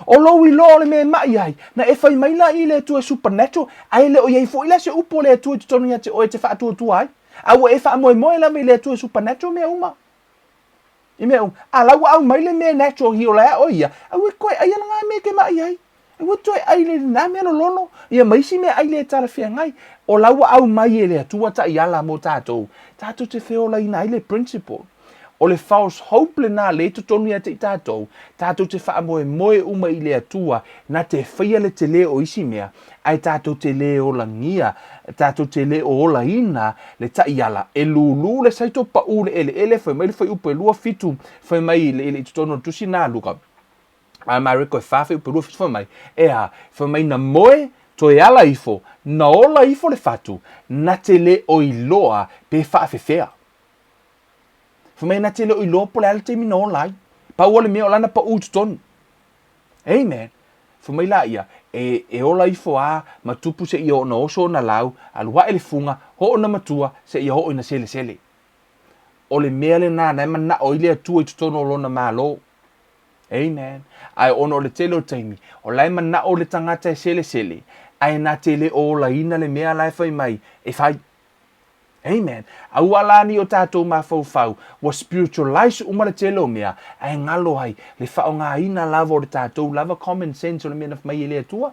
B: O lou iloa o le mea e maʻi ai, na e fai mai la i le Atua e supernatural, ae le o i ai foi la se upu o le Atua i totonu ia te oe e te faatuatua ai. A ua e faamoemoe lava i le Atua e supernatural mea uma. I mea uma. A la ua aumai le mea natural hi o la e aʻo ia, aua e toe ʻai ana ngā mea e ke maʻi ai. Aua e toe ʻai le nā mea lololo, ia ma isi mea ʻai le talafeagai. O la ua aumai e le Atua taiala mo tatou, tatou te feolaina ai le principle. O le false hope lena lea i totonu ia te i tatou, tatou te faamoemoe uma i le Atua na te faia le tele o isi mea, ae tatou te le olagia, tatou te le o olaina le taiala e lūlū le saito paʻū le eleele, fai mai le fuaiupu e 27, fai mai i le i totonu o le tusi na a Luka, a Mareko e 4 fuaiupu e 27, fai mai, e a, fai mai na moe toe ala ifo, na ola ifo le fatu, na te le o iloa pe faafefea. Fai mai na te le o iloa po o le a le taimi na ola ai. Pau o le mea o lana paʻū i totonu. Amen. Fai mai laia, e, e ola ifo a ma tupu seia oo ina oso ona lau, alu aʻe le fuga, oo ina matua, seia oo ina selesele. O le mea lena na e manaʻo ai le Atua i totonu o lona Malo. Amen. Ae ona o le tele o taimi, o la e manaʻo le tagata e selesele, Ae na te le o olaina le mea la e fai mai e fai. Amen. Aua la nei o tatou mafaufau ua spiritualize uma le tele o mea, ae galo ai le faaaogaina lava o le tatou lava common sense o le mea na fai mai e le Atua.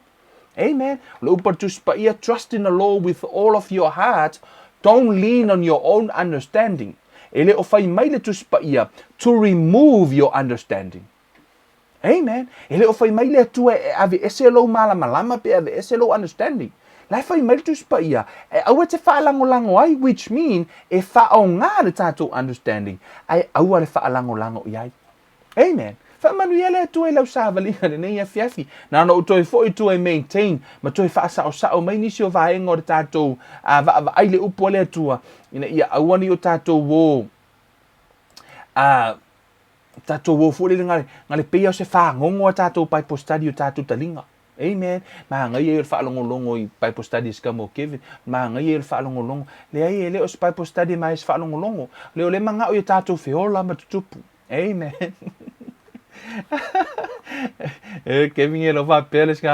B: Amen. O le upu a le Tusi Paia, trust in the Lord with all of your heart, don't lean on your own understanding. E le o fai mai le Tusi Paia to remove your understanding. Amen. E le o fai mai le Atua e aveese lou malamalama pe aveese lou understanding. La e fai mai le Tusi Paia, e aua e te faalagolago ai, which mean e faaaoga le tatou understanding, ae aua le faalagolago i ai. Amen. Faamanuia le Atua i lau savaliga i lenei afiafi. Na ona ou toe foi i tua e maintain ma toe faasaosao mai nisi o vaega o le tatou vaavaai i le upu a le Atua, ina ia aua ne i o tatou o tatou o foi lele na le pei o se fagogo a tatou Bible study o tatou taliga. Amen. Magaia ia o le faalogologo i Bible studies ka mo Kevin. Magaia ia o le faalogologo. Leai, e le o se Bible study ma e se faalogologo. Le o le mangao ia tatou feola ma tutupu. Amen. E Kevin e lo faapea le isi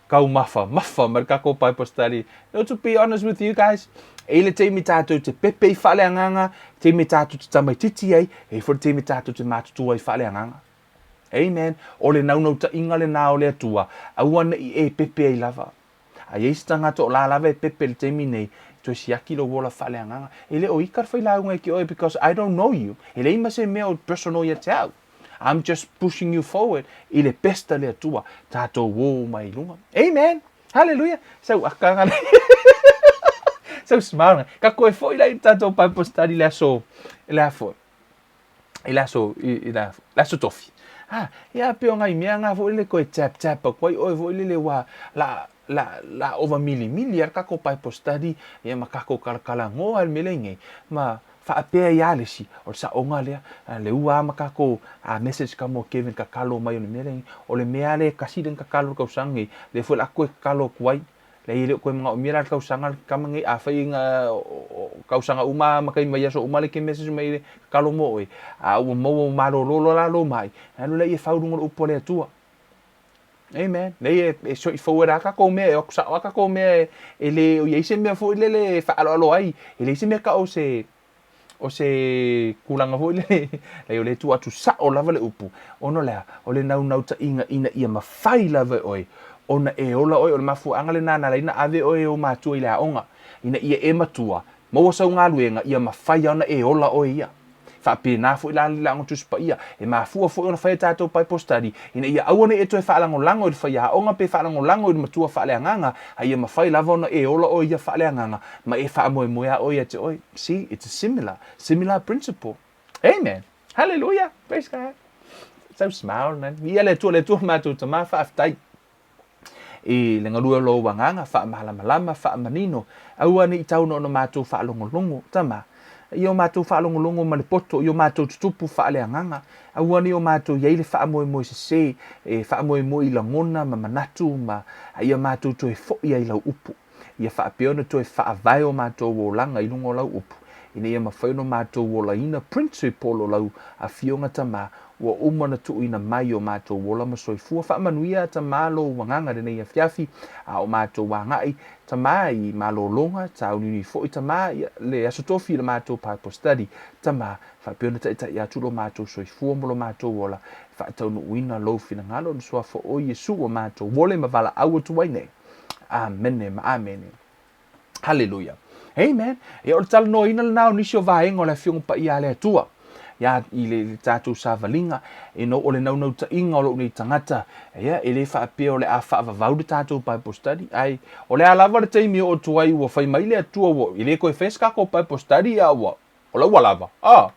B: kau mafa, mafa ma le kako Bible study. No, to be honest with you guys, e i le taimi tatou te pepe i faaleagaga, taimi tatou te tamaititi ai, e i foi le taimi tatou te matutua i faaleagaga. Amen. O le naunautaiga lenā o le Atua, aua ne i e pepe ai lava. A i ai se tagata o la lava e pepe i le taimi nei, toe siaki lou ola faaleagaga. E le o ika le failauga i ke oe because I don't know you. E leai ma se mea o personal ia te au. I'm just pushing you forward i le best a le Atua, tatou o mai i luga. Amen. Hallelujah. Sau aka ngale. Sau smile. Ka koe foi la i tatou Bible study le aso, le afo. I le aso, i le aso tofi. Ha, ia pe o ngai mea ngā foi le koe tap tap a koe oe foi le wā la la la ova mili mili ar kako Bible study ia ma kako kalakala ngoa el mele ngai ma faapea ia le isi o le saoga lea le ua ma kako a message ka mo Kevin kakalo mai o le mele o le mea le kasi le kakalo kausaga ngai le foi la koe kakalo kuai Leai e le o koe manaomia la le tausaga le tama nei, afai na tausaga uma ma taimi mai aso uma le ke message mai le tatalo mo oe, a ua maua ua malolo loa la lou mai, alu lea e fau luga o le upu a le Atua. Amen. Leai e straightforward a tatou mea, e o atu sao a tatou mea e le o i ai se mea foi lele e faaaloalo ai, e leai se mea tau o se O se tulaga foi lele, leai o lea e tuu atu sao lava le upu, ona o le a? O le naunautaiga ina ia mafai lava e oe ona e ola oe, o le mafuaaga lena na ala ai ona ave oe e ou matua i le aoga, ina ia e matua, maua sau galuega, ia mafai lava ona e ola oe ia. Faapena foi la le Aoga Tusi Paia, e mafua foi ona fai a tatou Bible study, ina ia aua ne i e toe faalagolago i le faiaoga pe faalagolago i le matua faaleagaga, a ia mafai lava ona e ola oe ia faaleagaga ma e faamoemoe lava oe ia te oe. See, it's a similar, similar principle. Amen. Hallelujah. Praise God. So smile, man. Ia le Atua, le Atua matou tama, faafetai i le galue o lou agaga, faamalamalama, faamanino, aua ne i tau na ona matou faalogologo, tama, ia o matou faalogologo ma le poto, ia o matou tutupu faaleagaga, aua ne i o matou i ai le faamoemoe sese, e faamoemoe i lagona ma manatu ma, a ia matou toe foi ai lau upu. Ia faapea ona toe faavae o matou olaga i luga o lau upu, ina ia mafai ona matou olaina principle o lau Afioga Tama, ua uma ona tuuina mai i o matou ola ma soifua. Faamanuia, Tama, lou agaga i lenei afiafi, a o matou agai, Tama, i malologa, tauniuni foi, Tama, ia le Aso Tofi i le matou Bible study, Tama, faapea ona taitai atu lo matou soifua ma lo matou ola, e faataunuuina lou finagalo i le Suafa o Iesu ua matou ole ma valaau atu ai nei. Amene ma amene. Haleluia. Amen. Ia o le talanoaina lena o nisi o vaega o le Afioga Paia a le Atua. Ia i le, le tatou savaliga, e no, o le naunautaiga o lou nei tagata, ia, e le faapea o le a faavavau le tatou Bible study, ai, o le a lava le taimi o atu ai ua fai mai le Atua ua, e le toe fai se tatou Bible study, a ua, O la ua lava. Ah,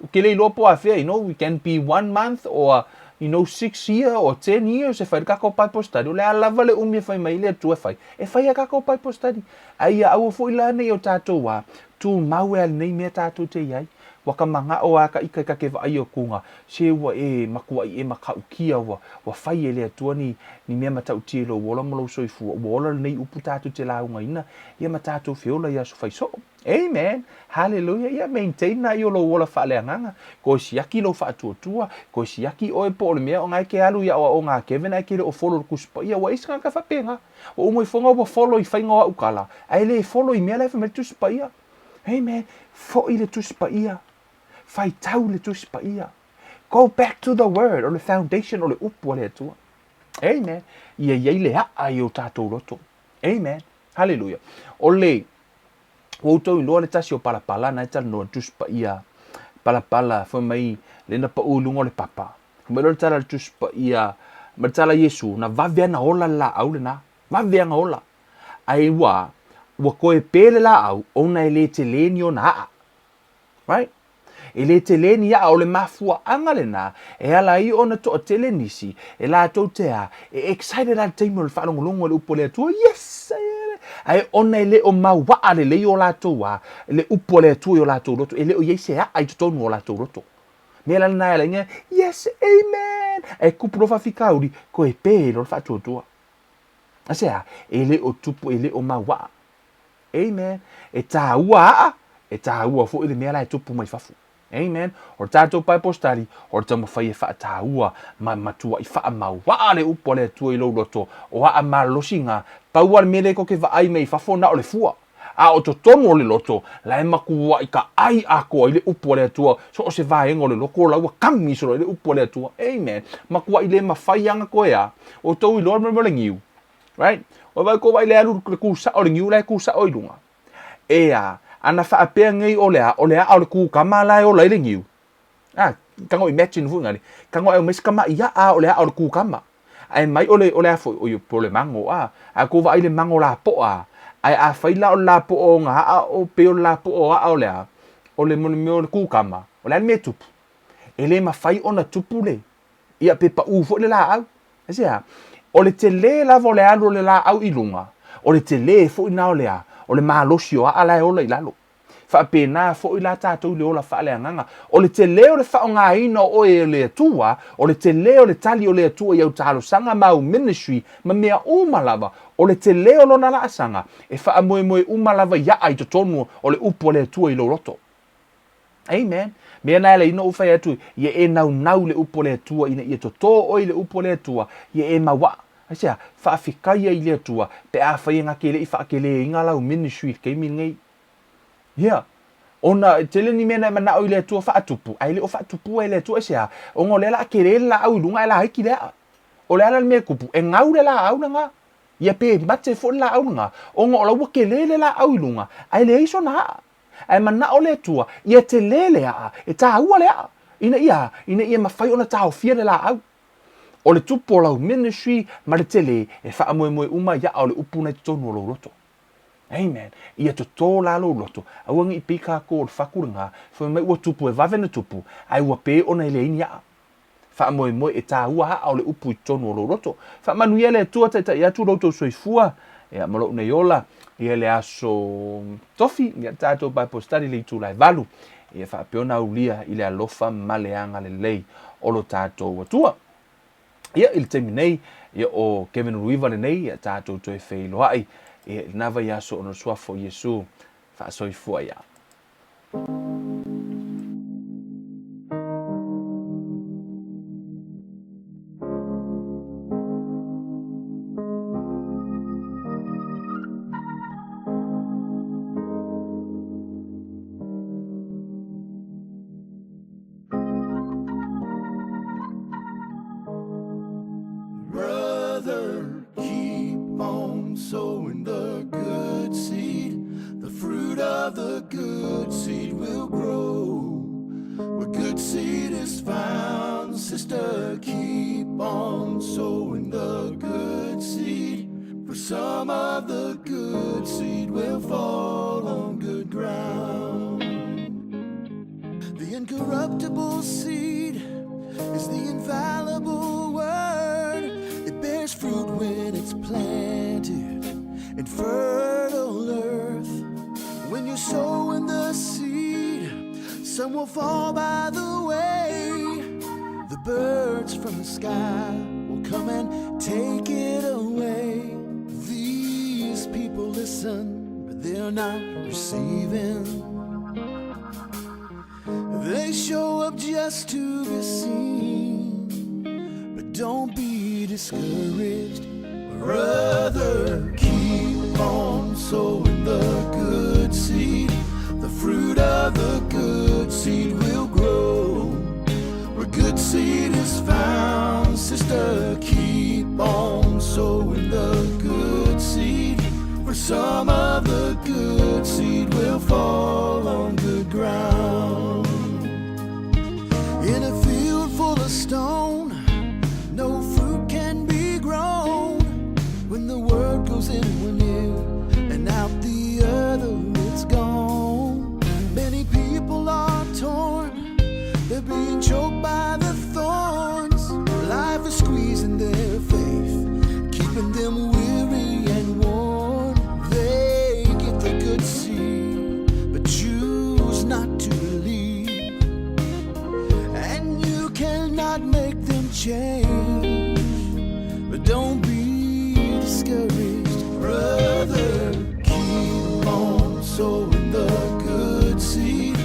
B: ou te le iloa po o afea, you know, we can be one month or, you know, 6 year or 10 years e fai le tatou Bible study. O le a lava le umi e fai mai le Atua e fai, e fai a tatou Bible study. Ae ia aua foi la nei o tatou a, tumau e a lenei mea tatou te i ai. Ua ka manaʻo a ka ika i ka ke vaai o kuga, se ua e makuaʻi e makaʻukia ua ua fai e le Atua ni ni mea matautia i lou ola ma lou soifua, ua ola lenei upu tatou te laugaina ia ma tatou feola i aso fai soo. Amen! Hallelujah! Ia maintain na i o lou ola faaleagaga, koe siaki lou faatuatua, koe siaki oe po o le mea o na e ke alu i aʻoaʻoga a Kevin ae ke le o follow le Tusi Paia, ua i se tagata faapena. Ua uma ifoga ua follow i faiga o a'u tala, ae le follow i mea la e fai mai le Tusi Paia. Amen! Foʻi le Tusi Paia. Faitau le Tusi Paia. Go back to the Word, o le foundation o le Upu a le Atua. Amen! Ia i ai le aʻa i o tatou loto. Amen! Hallelujah! O le, ua outou iloa le tasi o palapala na e talanoa le Tusi Paia, palapala fai mai le na paʻu i luga o le papa. Fai mai loa le tala a le Tusi Paia, ma le tala a Iesu, na vave ana ola le laau lena. Vave ana ola. Ae ua, ua toe pē le laau, ona e le telē ni ona aʻa. Right? E le telē ni aʻa, o le mafuaaga lena e ala ai ona toatele nisi e latou te a, e excited lava i le taimi o le faalogologo i le upu a le Atua, yes! Ae ona e le o mau aʻa lelei o latou a, le upu a le Atua i o latou loto, e le o i ai se aʻa i totonu o latou loto. Mea la lena e ala ai, yes, amen! Ae kupu loa faafitauli, toe pē loa le faatuatua. Aisea? E le o tupu, e le o mau aʻa. Amen. E tāua aʻa, e tāua foi le mea la e tupu mai fafo. Amen. O le tatou Bible study, o le taumafai e faatāua ma matuaʻi faamauaʻa le upu a le Atua i lou loto, o aʻa malolosi na, pau lava le mea lea tou te vaai mai fafo na o le fua. A o totonu o le loto, la e matuaʻi ka ʻai atoa ai le upu a le Atua, so o se vaega o le loto la ua kami solo ai le upu a le Atua. Amen. Matuaʻi le mafai ana toe a outou iloa le mea o le niu. Right? Ua vaai kou vaai le alu le kū sao le niu la e kū sao i luga. Ea, ana faapea nei o le a, o le aʻa o le kūkama la e ola ai le niu. Ah, tago imagine foi ngale. Tago ai o mai se tamaʻi aʻa o le aʻa o le kūkama. Ae mai o le, o le a foi, oi, po o le mago, a. A kou vaai le mago lapoʻa, ae afai la o le lapoʻa o na aʻa o pei o le lapoʻa o aʻa o le a, o le mo le mea o le kūkama, o le a le mea e tupu? E le mafai ona tupu le, ia pe paʻū foi le laau. Aisea? O le telē lava o le alu o le laau i luga, o le telē foi na o le a, o le malosi o aʻa la e ola i lalo. Faapena foi la tatou i le ola faaleagaga. O le telē o le faaaogaina o oe e le Atua, o le telē o le tali o le Atua i au talosaga ma au ministry ma mea uma lava, o le telē o Lona laasaga, e faamoemoe uma lava i aʻa i totonu o le upu a le Atua i lou loto. Amen. Mea na e ala ai ona ou fai atu, ia e naunau i le upu a le Atua ina ia totō oe i le upu a le Atua, ia e mau aʻa. Aisea? Faafetai ai i le Atua pe afai e na te le i faakelēina lau ministry i le taimi lenei. Ia, ona e tele ni mea na e manaʻo i le Atua faatupu, ae le o faatupua e le Atua. Aisea? Ona o lea o le a kelē le laau i luga ae laiti le aʻa. O le a la le mea e tupu? E gau le laau lena. Ia pe mate foi le laau lena, ona o la ua kelē le laau i luga, ae leai sona aʻa. Ae manaʻo le Atua, ia telē le aʻa, e tāua le aʻa, ina ia, ina ia mafai ona taofia le laau. O le tupu o lau ministry ma le telē, e faamoemoe uma i aʻa o le upu na i totonu o lou loto. Amen. Ia totō la lou loto, aua ne i pei kākou o le fatu lena, fai mai ua tupu e vave ona tupu, ae ua pē ona e leai ni aʻa. Faamoemoe e tāua aʻa o le upu i totonu o lou loto. Faamanuia le Atua taitai atu lo outou soifua, ia, ma lou nei ola, ia le aso tofi, ia tatou Bible study le itula e valu, ia faapea ona aulia i le alofa ma le agalelei o lo tatou Atua. Ia, i le taimi nei, ia o Kevin Ruiva lenei, ia tatou toe feiloai, ia i lena vaiaso ona o le suafa o Iesu, faasoifua ia.
A: Brother, keep on sowing the good seed. The fruit of the good seed will grow. Where good seed is found, sister, keep on sowing the good seed. For some of the good seed will fall on good ground. The incorruptible seed is the infallible word. It bears fruit when it's planted in fertile earth. When you're sowing the seed, Some will fall by the way. The birds from the sky will come and take it away. These people listen, but they're not receiving. They show up just to be seen. But don't be discouraged, brother. Keep on sowing the good seed. The fruit of the good seed will grow. Where good seed is found, sister, keep on sowing the good seed. For some of the good seed will fall on good ground. In a field full of stone, no fruit can be grown. When the word goes in one ear and out the other, it's gone. Many people are torn, they're being choked by the thorns. Life is squeezing their faith, keeping them weary and worn. They get the good seed, but choose not to believe. And you cannot make them change. But don't be discouraged, brother. Keep on sowing the good seed.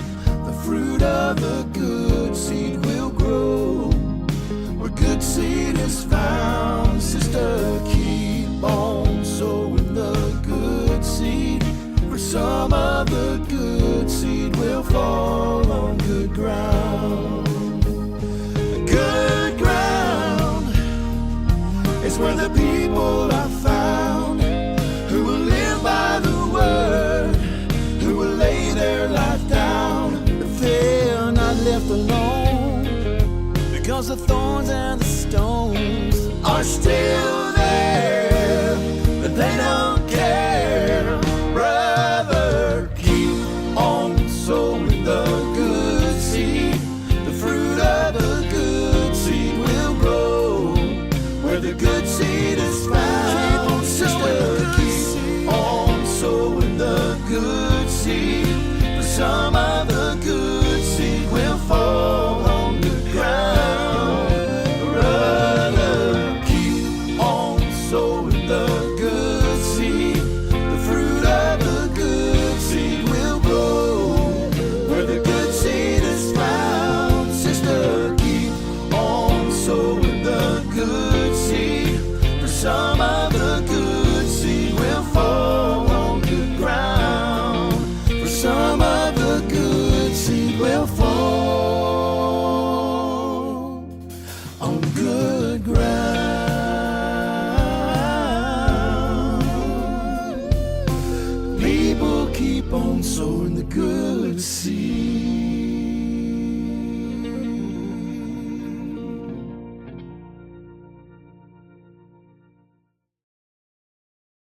A: The fruit of the good seed will grow. Where good seed is found, sister, keep on sowing the good seed. For some of the good seed will fall on good ground. Good ground is where the people are found who will live by the word, who will lay their life down. But they're not left alone because the thorns and the stones are still there, but they don't care. Brother, keep on sowing the good seed. The fruit of the good seed will grow where the good seed is found. Sister, keep on sowing the good seed. For some of the good seed will fall on the ground. Brother, keep on sowing the good seed. The fruit of the good seed will grow where the good seed is found. Sister, keep on sowing the good seed. For some of the good seed will fall on good ground. For some of the good seed will fall on good ground. People keep on sowing the good seed.